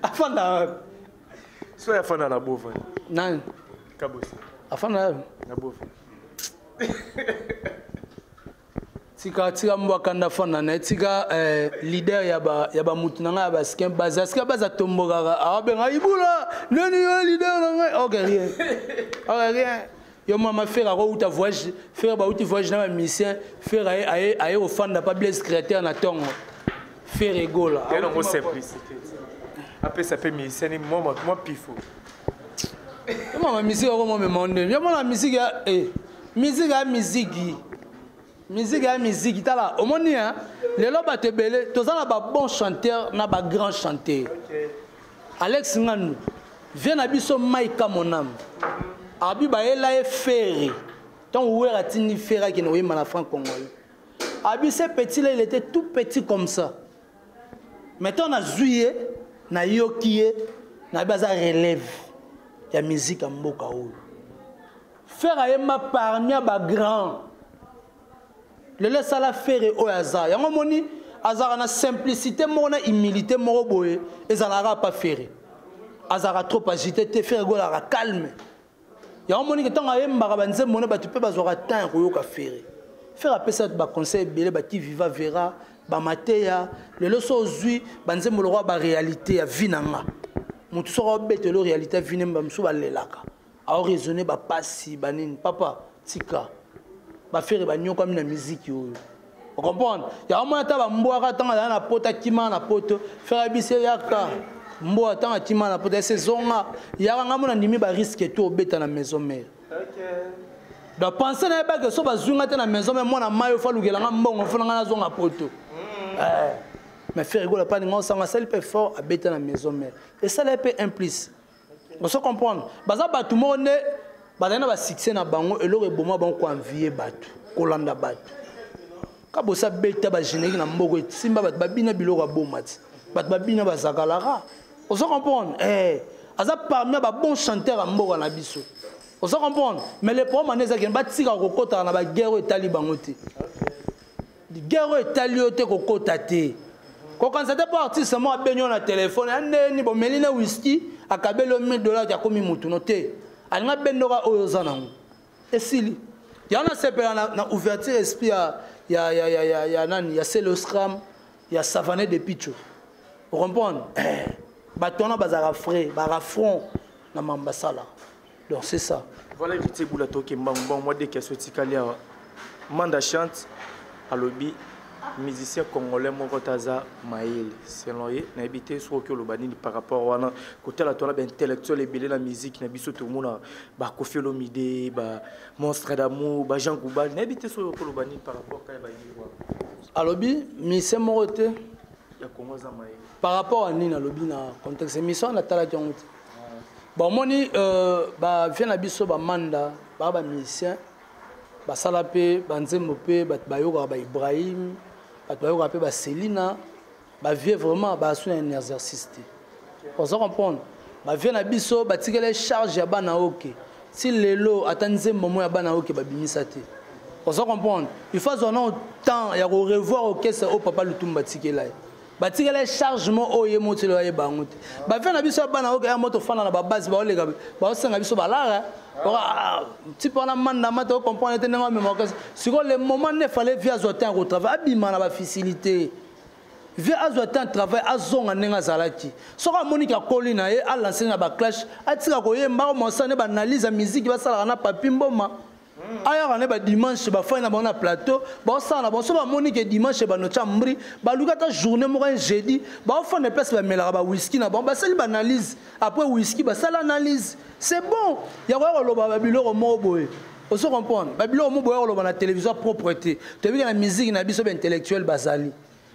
afanda wapi soki afanda na bova nani kabose afanda wapi na bova tika tika mbwa kanda fanda na ye tika eh, leader ya ba ya ba mutu na ngai ya baskin baza sika baza tombokaka awabenga ibula nani yo leader na ngai ok rien ok rien yo mama fere akouta voyage fere bauti voyage na bamusicien fere aye aye kofanda pa blaise créateur na ntongo fere egola yango simplicité apesa mpe musicien ni mwa pifo yo mama misiki yako momema ndeni yo mona misiki ya eh, misiki ya misiki misiki ya misiki tala omoni hein lelo bato ebele toza na babon chanteur na bagrand chanteur okay. Alex Ngandu vie na biso Maika mon âme abi bayela ye ferre ntango wera atindi ferre akende koyemba na franc congolais abi ce petit là il était tout petit comme ça mais ntango nazwi ye nayoki ye nayebi aza relève ya musique ya mboka oyo ferre ayemba parmi ya bagrand lelo esala fere oyo aza yango omoni azalaka na simplicité moko na humilité moko boye ezalaka pa fere azalaka trop agité te fere golaka calme yango omoni ke ntango ayembaka banzembo ne bato mpe bazwaka temps ya koyoka fere fere apesa bato baconseil ebele bati viva vera bamateya lelo so ozwi banzembo lokola baréalité ya vie na nga moto soki aobetelo réalité ya vie ne bamosusu balelaka aoraisonne bapasi banini papa tika bafere banyokwami na miziki oyo ocomprendre yango mona ata bambwaka ntango azala na poto akima na poto fere abisi yaka mbwa ntango akima na poto ese zonga yaka ngai mona ndimi bariske to obeta na maison mare donc pense na yebake so bazwi nga te na maison mare mwana mai ofo alukela nga mbongo fo na ngai nazonga poto mm. eh. mais fere gola pani nga osanga asali mpe fort abeta na maison mare esala ye mpe un plus ozo comprendre baza bato moko nde bazali na basuccès na bango eloko eboma bango koenvie bato kolanda bato kabosa beta bagénérique na mboka esimba bato babina biloko aboma ti bato babina bazakalaka ozo comprendre eh, aza parmi ya babon chanteur ya mboka na biso ozo comprendre mais le problème ane ezakende batika kokotaka na baguerre oyo etali bango te guerre oyo etali yo te kokota te kokanisa te mpo artiste moko abengi yo na telefone ya ndeni bomeli na whisky akabeli yo 1000 dollars akomi motu no te alingi abendoka oyo oza nango esili yango nasepela na, na ouverture esprit ya, ya, ya, ya, ya, ya nani ya seloscram ya savane de picho ocomprendre eh, bato wana bazalaka frais bazalaka front na mambo basalaka donc c'est ça voilà héritier bula toke mbangu mbangu mwa deux questions etikali awa manda chante alobi musicien congolais moko te aza mayele selon ye nayebi te soki okoki oloba nini par rapport wana kotala tona baintellectuel ebele na musique na biso tomona bakofi olomide bamonstre d'amour bajean goubal nayebi te soki okoki oloba nini par rapport kaya baye wana alobi musicien moko te ya congo aza mayele par rapport à nini alobi na contexte émission natalaki yango te bomoni euh, bavie na biso bamanda baa bamusicien basala mpe banzembo mpe bato bayokaka baibrahim bato bayokaka mpe baselina bavie vraiment basu na un exercice te oza comprendre bavie na biso batikela charge ya bana oke ti lelo ata nzembo moko ya bana oke babimisa te Ozo comprendre? Il faut azwa nano temps ya ko revoir orchestre oyo papa Lutumba atikela ye. Batikela ye charge moko oyo ye moko telo ayeba yango te. Ba vieux na biso ya bana oyo ya moto fanda na ba base baoleka baosenga biso balara. Ah, type wana manda mata o comprendre te ndenge amema orchestre. Sikoyo le moment nde fallait vieux azwa temps ya ko travailler abima na ba facilité. Vieux azwa temps travail azonga ndenge azalaki. Soki amoni ke akoli na ye alancer na ba clash atika koyemba akomasa nde ba analyse ya musique basalaka na Papi Mboma. Ayaka ne ba dimanche bafai na bango na plateau baosala na bango so bamoni ke dimanche banotya mbri baluki ata journée moko un jeudi baofanda place bamelaka ba whisky na bango basali baanalyse après whisky basali analyse c'est bon ya koya koloba babiloko moko boye ozo comprendre babiloko moko boye koloba na télévision propre te toyebi ke na musique na biso baintellectuel bazali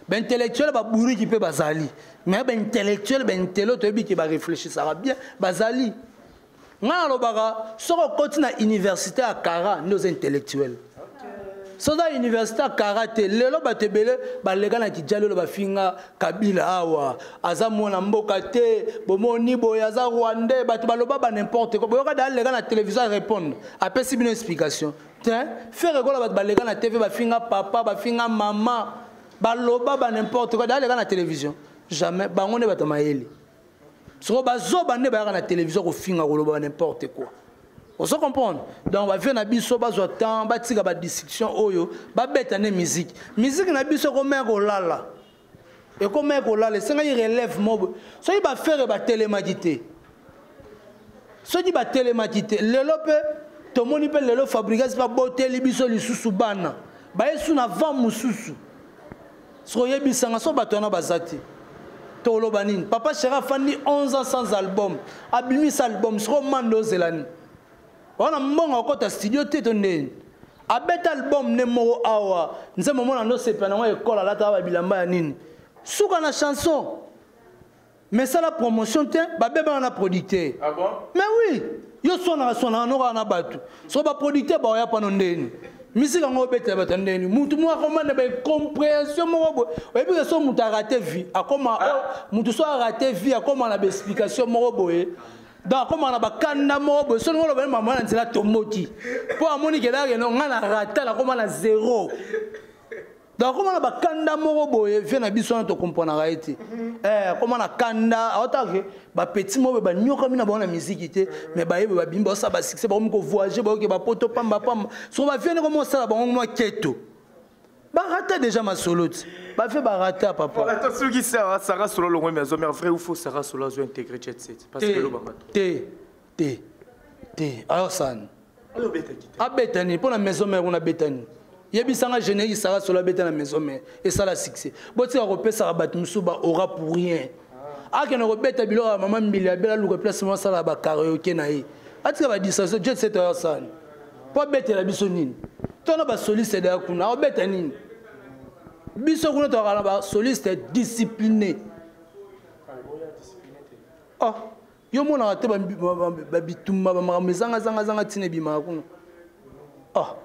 baintellectuel baburiki mpe bazali mais baintellectuel baintello toyebi ke bareflechisaka bien bazali. Nga nalobaka soki okoti na université ya Kara nde oza intellectuel. Soki oza université ya Kara te, lelo bato ebele baleka na kijali oyo bafinga Kabila awa aza mwana mboka te, bomoni boye aza rwandais, bato baloba ba n'importe quoi. Boyoka da aleka na télévision a répondre, apesi bino explication. Te, Ferre Gola bato baleka na TV bafinga papa, bafinga mama, baloba ba n'importe quoi, da aleka na télévision. Jamais bango nde bato mayele. Soko bazoba nde bayaka na télévision kofinga koloba n'importe quoi. Ozo comprendre? Donc ba vieux na biso bazwa temps batika ba discussion oyo babeta ne musique. Musique na biso komaya kolala. Ekomaya kolala esengaki relève mob. Soki ba frère ba telemaki te. Soki ba telemaki te lelo pe tomoni pe lelo Fabregas ba boteli biso lisusu bana. Ba yesu na vent mususu. Soko yebisanga so bato wana baza te. Toloba nini? Papa Chéri afandi 11 ans sans album. Abimisa album soko mando ozela nini? Wana mbongo akota studio te to ndeni. Abeta album ne moko awa. Nzembo mona ndo sepela nango école alata ba bilamba ya nini? Suka na chanson. Mais ça la promotion te, ba beba na producteur. Ah bon? Mais oui, yo sona sona no na batu. So ba producteur ba ya pano ndeni. Musique ngo beta batu ndeni. Mutu mo akoma na ba compréhension moko bo. Oyebi ke so mutu a raté vie, akoma ah. Mutu so a raté vie, akoma na ba explication moko boye. Donc akoma na ba kanda moko boye. So ngo loba mama na nzela tomboki. Po amoni ke la no nga na rata na koma na zéro. Donc akoma na bakanda moko boye vie na biso wana tokomprenaka ye te. Akoma na kanda aotake bapetit moko boye banyokami na bango na miziki te, mais bayebe babimi baosala basuccès, bakomi kovoyage, baoke bapoto pamba pamba. Soko bavie ndeko moko osala bango mwa keto. Barata déjà masolo ti. Bavie barata papa. Voilà, toi soki Sarah, Sarah Solo longwe mais azomère vrai ou faux Sarah Solo azo intégrer jet set parce que loba bato. Te te te alors ça abeta nini mpo na maison mère kuna abeta nini? Yebisanga générique Sarah Solo abeta na maison mère esala succès. Botika kopesaka bato mosusu ba aura pour rien. Akende kobeta biloko ya mama Mbili abela luka place moko asala ba karaoke na ye. Atika ba distraction jet set oyo asala. Po abetela biso nini? Tona ba soliste da kuna obeta nini? Biso kuna tokala na ba soliste discipliné. Oh, yo monaka te ba bitumba ba makambo ezanga zanga zanga tina ebimaka kuna. Oh,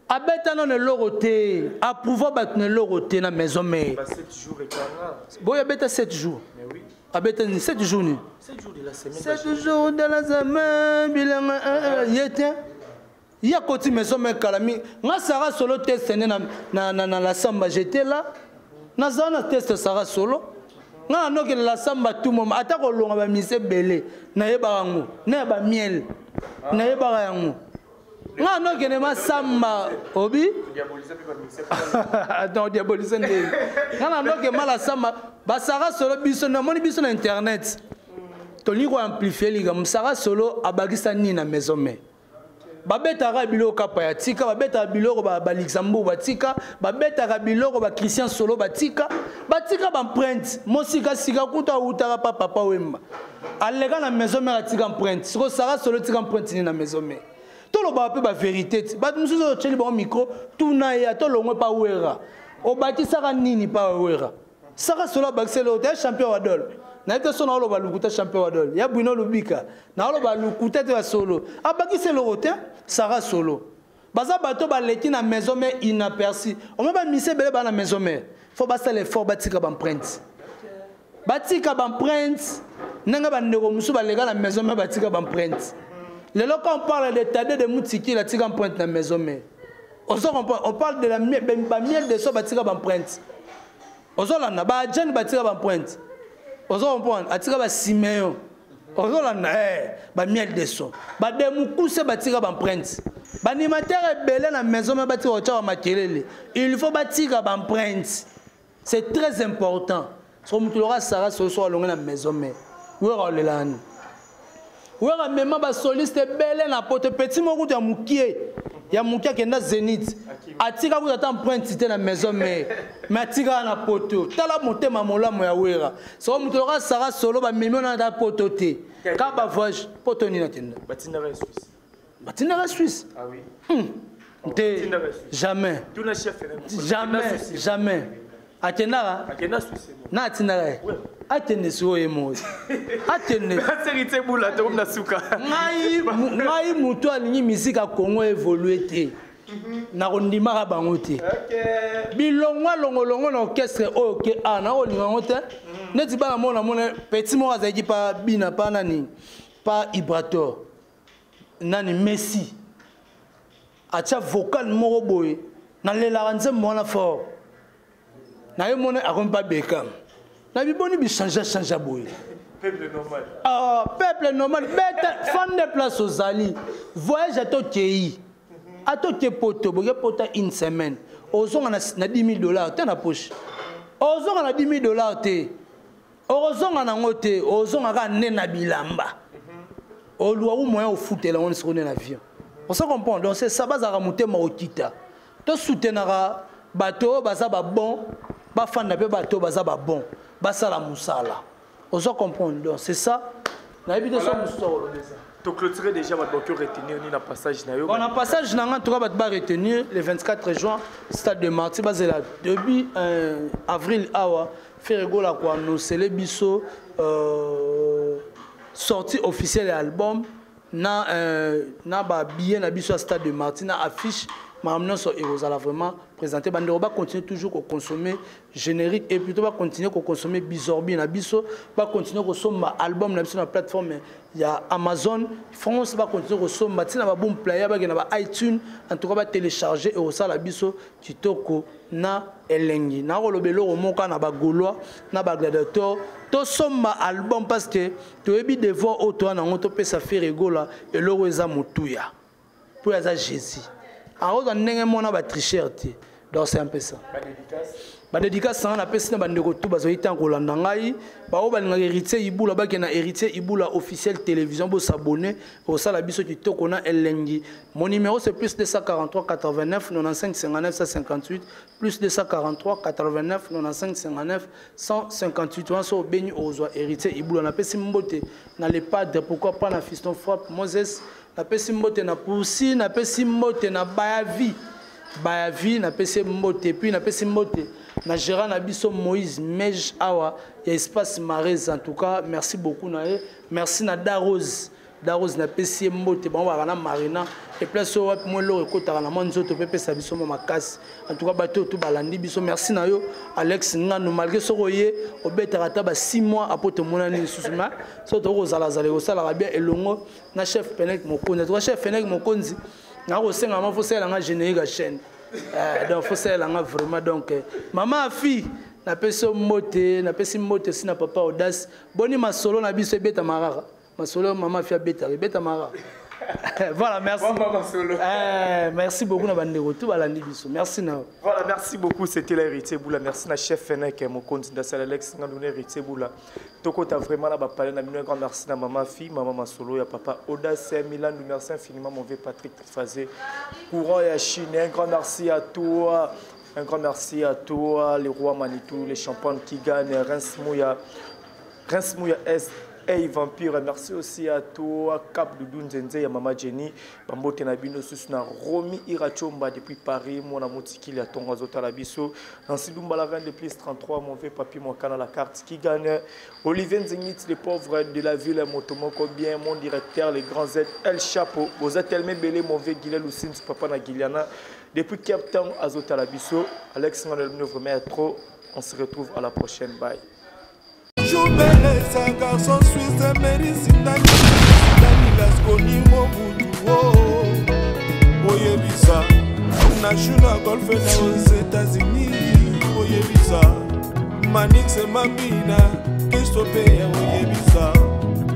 abeta nano eloko te, approuva bato na eloko te na maison mère. Ba 7 jours ekanga. Boyo abeta 7 jours. Mais oui. Abeta ni 7 jours ni. 7 jours de la semaine. 7 jours de la semaine bilanga ye te. Ya koti maison mère kalami. Nga Sarah Solo test ne na na na, na la samba j'étais là. Na zana test Sarah Solo. Nga noki la samba tout moment ata ko longa ba mise belé na yeba yango na ba miel na yeba yango. Nga noki ne masamba obi non diaboliser nde. Nga na noki mala samba ba Sarah Solo biso na moni biso na internet. Toli ko amplifier liga Sarah Solo abakisa ni na maison mère. Babetaka biloko kapa ya tika, babetaka biloko ba Luxembourg batika, babetaka biloko ba Christian Solo batika, batika ba empreinte. Mosika sika kuta utaka pa papa Wemba. Aleka na maison mère atika empreinte. Siko Sarah Solo tika empreinte ni na maison mère. Toloba pe ba vérité ti. Bato mosusu oyo tieli bango micro, tuna ye, ata olongwe pa Wera. Obakisaka nini pa Wera? Sarah Solo abakiseli oyo te, champion wa dol. Na ye te so na oloba lukuta champion wa dol. Ya Bruno Lubika. Na oloba lukuta te ya Solo. Abakiseli oyo te, Sarah Solo. Baza bato baleki na maison mère inaperçu. Omoni ba mise ebele ba na maison mère. Faut basala effort batika ba empreinte. Batika ba empreinte. Ndenge ba ndeko mosusu baleka na maison mère batika ba empreinte. Lelo quand on parle de Tade de Mutiki, la tika empreinte na maison mère. Ozo comprendre? On parle de la ba miel de so batika ba empreinte. Ozolanda ba jeune batika ba empreinte. Ozo comprendre? Atika ba Simeon. Ozolanda eh ba miel de son. Ba demukuse batika ba empreinte. Ba animateur ebele na maison mais batika otya ba makelele. Il faut batika ba empreinte. C'est très important. So mutu loka Sarah so so alonga na maison mais. Wera olelani. Wera mema ba soliste ebele na poto petit moko kutu ya mukie. Ya mukie akenda Zenith. Atika kutu ata empreinte te na maison mais mais atika na poto. Tala motema molamu ya Wera. So mutu loka Sarah solo ba memi na ta poto te. Ka ba voyage poto nini akenda. Batindaka Suisse. Batindaka Suisse. Ah oui. Te jamais. Jamais, jamais. Akendaka? Akenda Suisse. Na atindaka ye. Akende sikoyo ye moko. Akende. Serite bula to na suka. Ngai ngai mutu alingi musique ya Congo évoluer te. Nakondimaka bango te. Bilongwa longolongo na orchestre oyo ke a na olinga yango te. Neti bana mona mona petit moko azalaki pa bina pa nani pa Ibrator. Nani Messi. Atia vocal moko boye nalelaka nzembo wana fort na ye mona akomi pa Beckham na biboni bichange change boye. Peuple normal. Ah, peuple normal beta fan de place ozali voyage ato kei ato ke poto boke pota une semaine ozonga na 10 000 dollars te na poche ozonga na 10 000 dollars te ozonga nango te ozonga kaka nde na bilamba oluka ku moyen ofutela ngo sikoyo nde na avion. On se comprend? Donc c'est ça bazalaka motema okita tosoutenaka bato oyo baza babon bafanda mpe bato oyo baza babon basala mosala. Ozo comprendre? Donc c'est ça nayebi te so mosusu akoloba eza. To clôturer déjà bato bakoki retenir ni na passage na yo. Bon, na passage na nga en tout cas bato ba retenir le 24 juin stade de Martyrs bazela début avril awa Ferre Gola ko annoncer biso sortie officielle ya album na na ba billet na biso ya stade de Martyrs na affiche makambo nyonso ekozala vraiment présenté. Bandeko ba continuer toujours ko consommer générique et plutôt ba continuer ko consommer Bizorbi na biso, ba continuer ko somba album na biso na plateforme ya Amazon France, ba continuer ko somba tina ba boom player ba na ba iTunes, en tout cas ba télécharger et osala biso kitoko na elengi. Na koloba eloko moko na ba Gaulois na ba gladiateur to somba album parce que toyebi devoir oyo toa nango topesa Ferre Gola eloko eza motuya po aza Jésus. Aoza ndenge mona ba tricheur te. Donc c'est un peu ça. Ba dédicace. Ba dédicace nga napesi na bandeko tout bazali ntango kolanda ngai. Ba oyo balingaka Héritier Ibula bakende na Héritier Ibula officiel télévision bo s'abonner osala biso kitoko na elengi. Mon numéro c'est plus 243 89 95 59 158 plus 243 89 95 59 158. Wana so obeni ozwa Héritier Ibula. Napesi mbote na le padre, pourquoi pas na fiston frappe Moses. Napesi mbote na Poussi, napesi mbote na Bayavi. Bayavi napesi mbote, puis napesi mbote na gérant na biso Moïse Mej awa ya espace Marez. En tout cas merci beaucoup na ye. Merci na Darose. Darose napesi mbote bango baka na Marina et place oyo wapi mwa eloko ekotaka na mwa nzoto mpe epesa biso mwa makasi. En tout cas bato oyo to balandi biso, merci na yo Alex Ngano, malgré soko oye obetaka ata ba 6 mois apo tomonani lisusu, mais soki tokoki kozalazala ekosalaka bien elongo na chef Fenek Mokonzi. En tout cas chef Fenek Mokonzi nakosenga ma fosalela nga générique ya chaîne. Donc fosalela nga vraiment. Donc mama afi napesi yo mbote, napesi mbote si na papa Audace. Boni masolo na biso ebetama kaka. Masolo mama afi abetaka, ebetama kaka. Voilà, merci. Mama masolo. Merci beaucoup na bandeko tout balandi biso. Merci na. Voilà, merci beaucoup, c'était l'héritier Boula. Merci na chef Fenek Mokonzi Ndasala Alex Ngandou héritier Boula. Tokota vraiment na ba parler na bino, grand merci na mama fille, mama Masolo ya papa Audace Milan, merci infiniment mon vieux Patrick Fazé. Courant ya Chine, un grand merci à toi. Un grand merci à toi, le roi Manitou, les champions qui gagnent, Reims Mouya, Reims Mouya S. Hey Vampire, merci aussi à toi, Cap Doudou Nzenze ya Mama Jenny, Bambote na bino susu na Romy Irachomba depuis Paris, mon amotikili ya Tonga Zota la biso, Nancy Dumba la reine de plus 33, mon vieux papi Mwakana la carte qui gagne, Olivier Nzengit, les pauvres de la ville, Motomoko bien, mon directeur, les grands Z, El Chapo, Boza Telme Belé, mon vieux Guilel Lucine, papa na Guiliana, depuis Cape Town, Azota la biso, Alex Ngandel, vraiment trop, on se retrouve à la prochaine, bye. Joubelesa, garçon suisse, Mary Sindani, Sindani Lasconi, Mobutu, oh, Oyebisa, Na golfe na aux États-Unis, oyebisa Manix Mambina Kristo mpe ya oyebisa,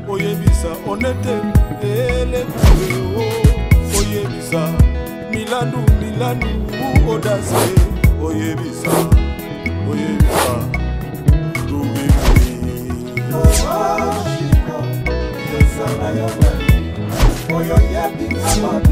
oyebisa Onete Elekue, oyebisa Milandu Milandu Odase, oyebisa, oyebisa Oyo yebi.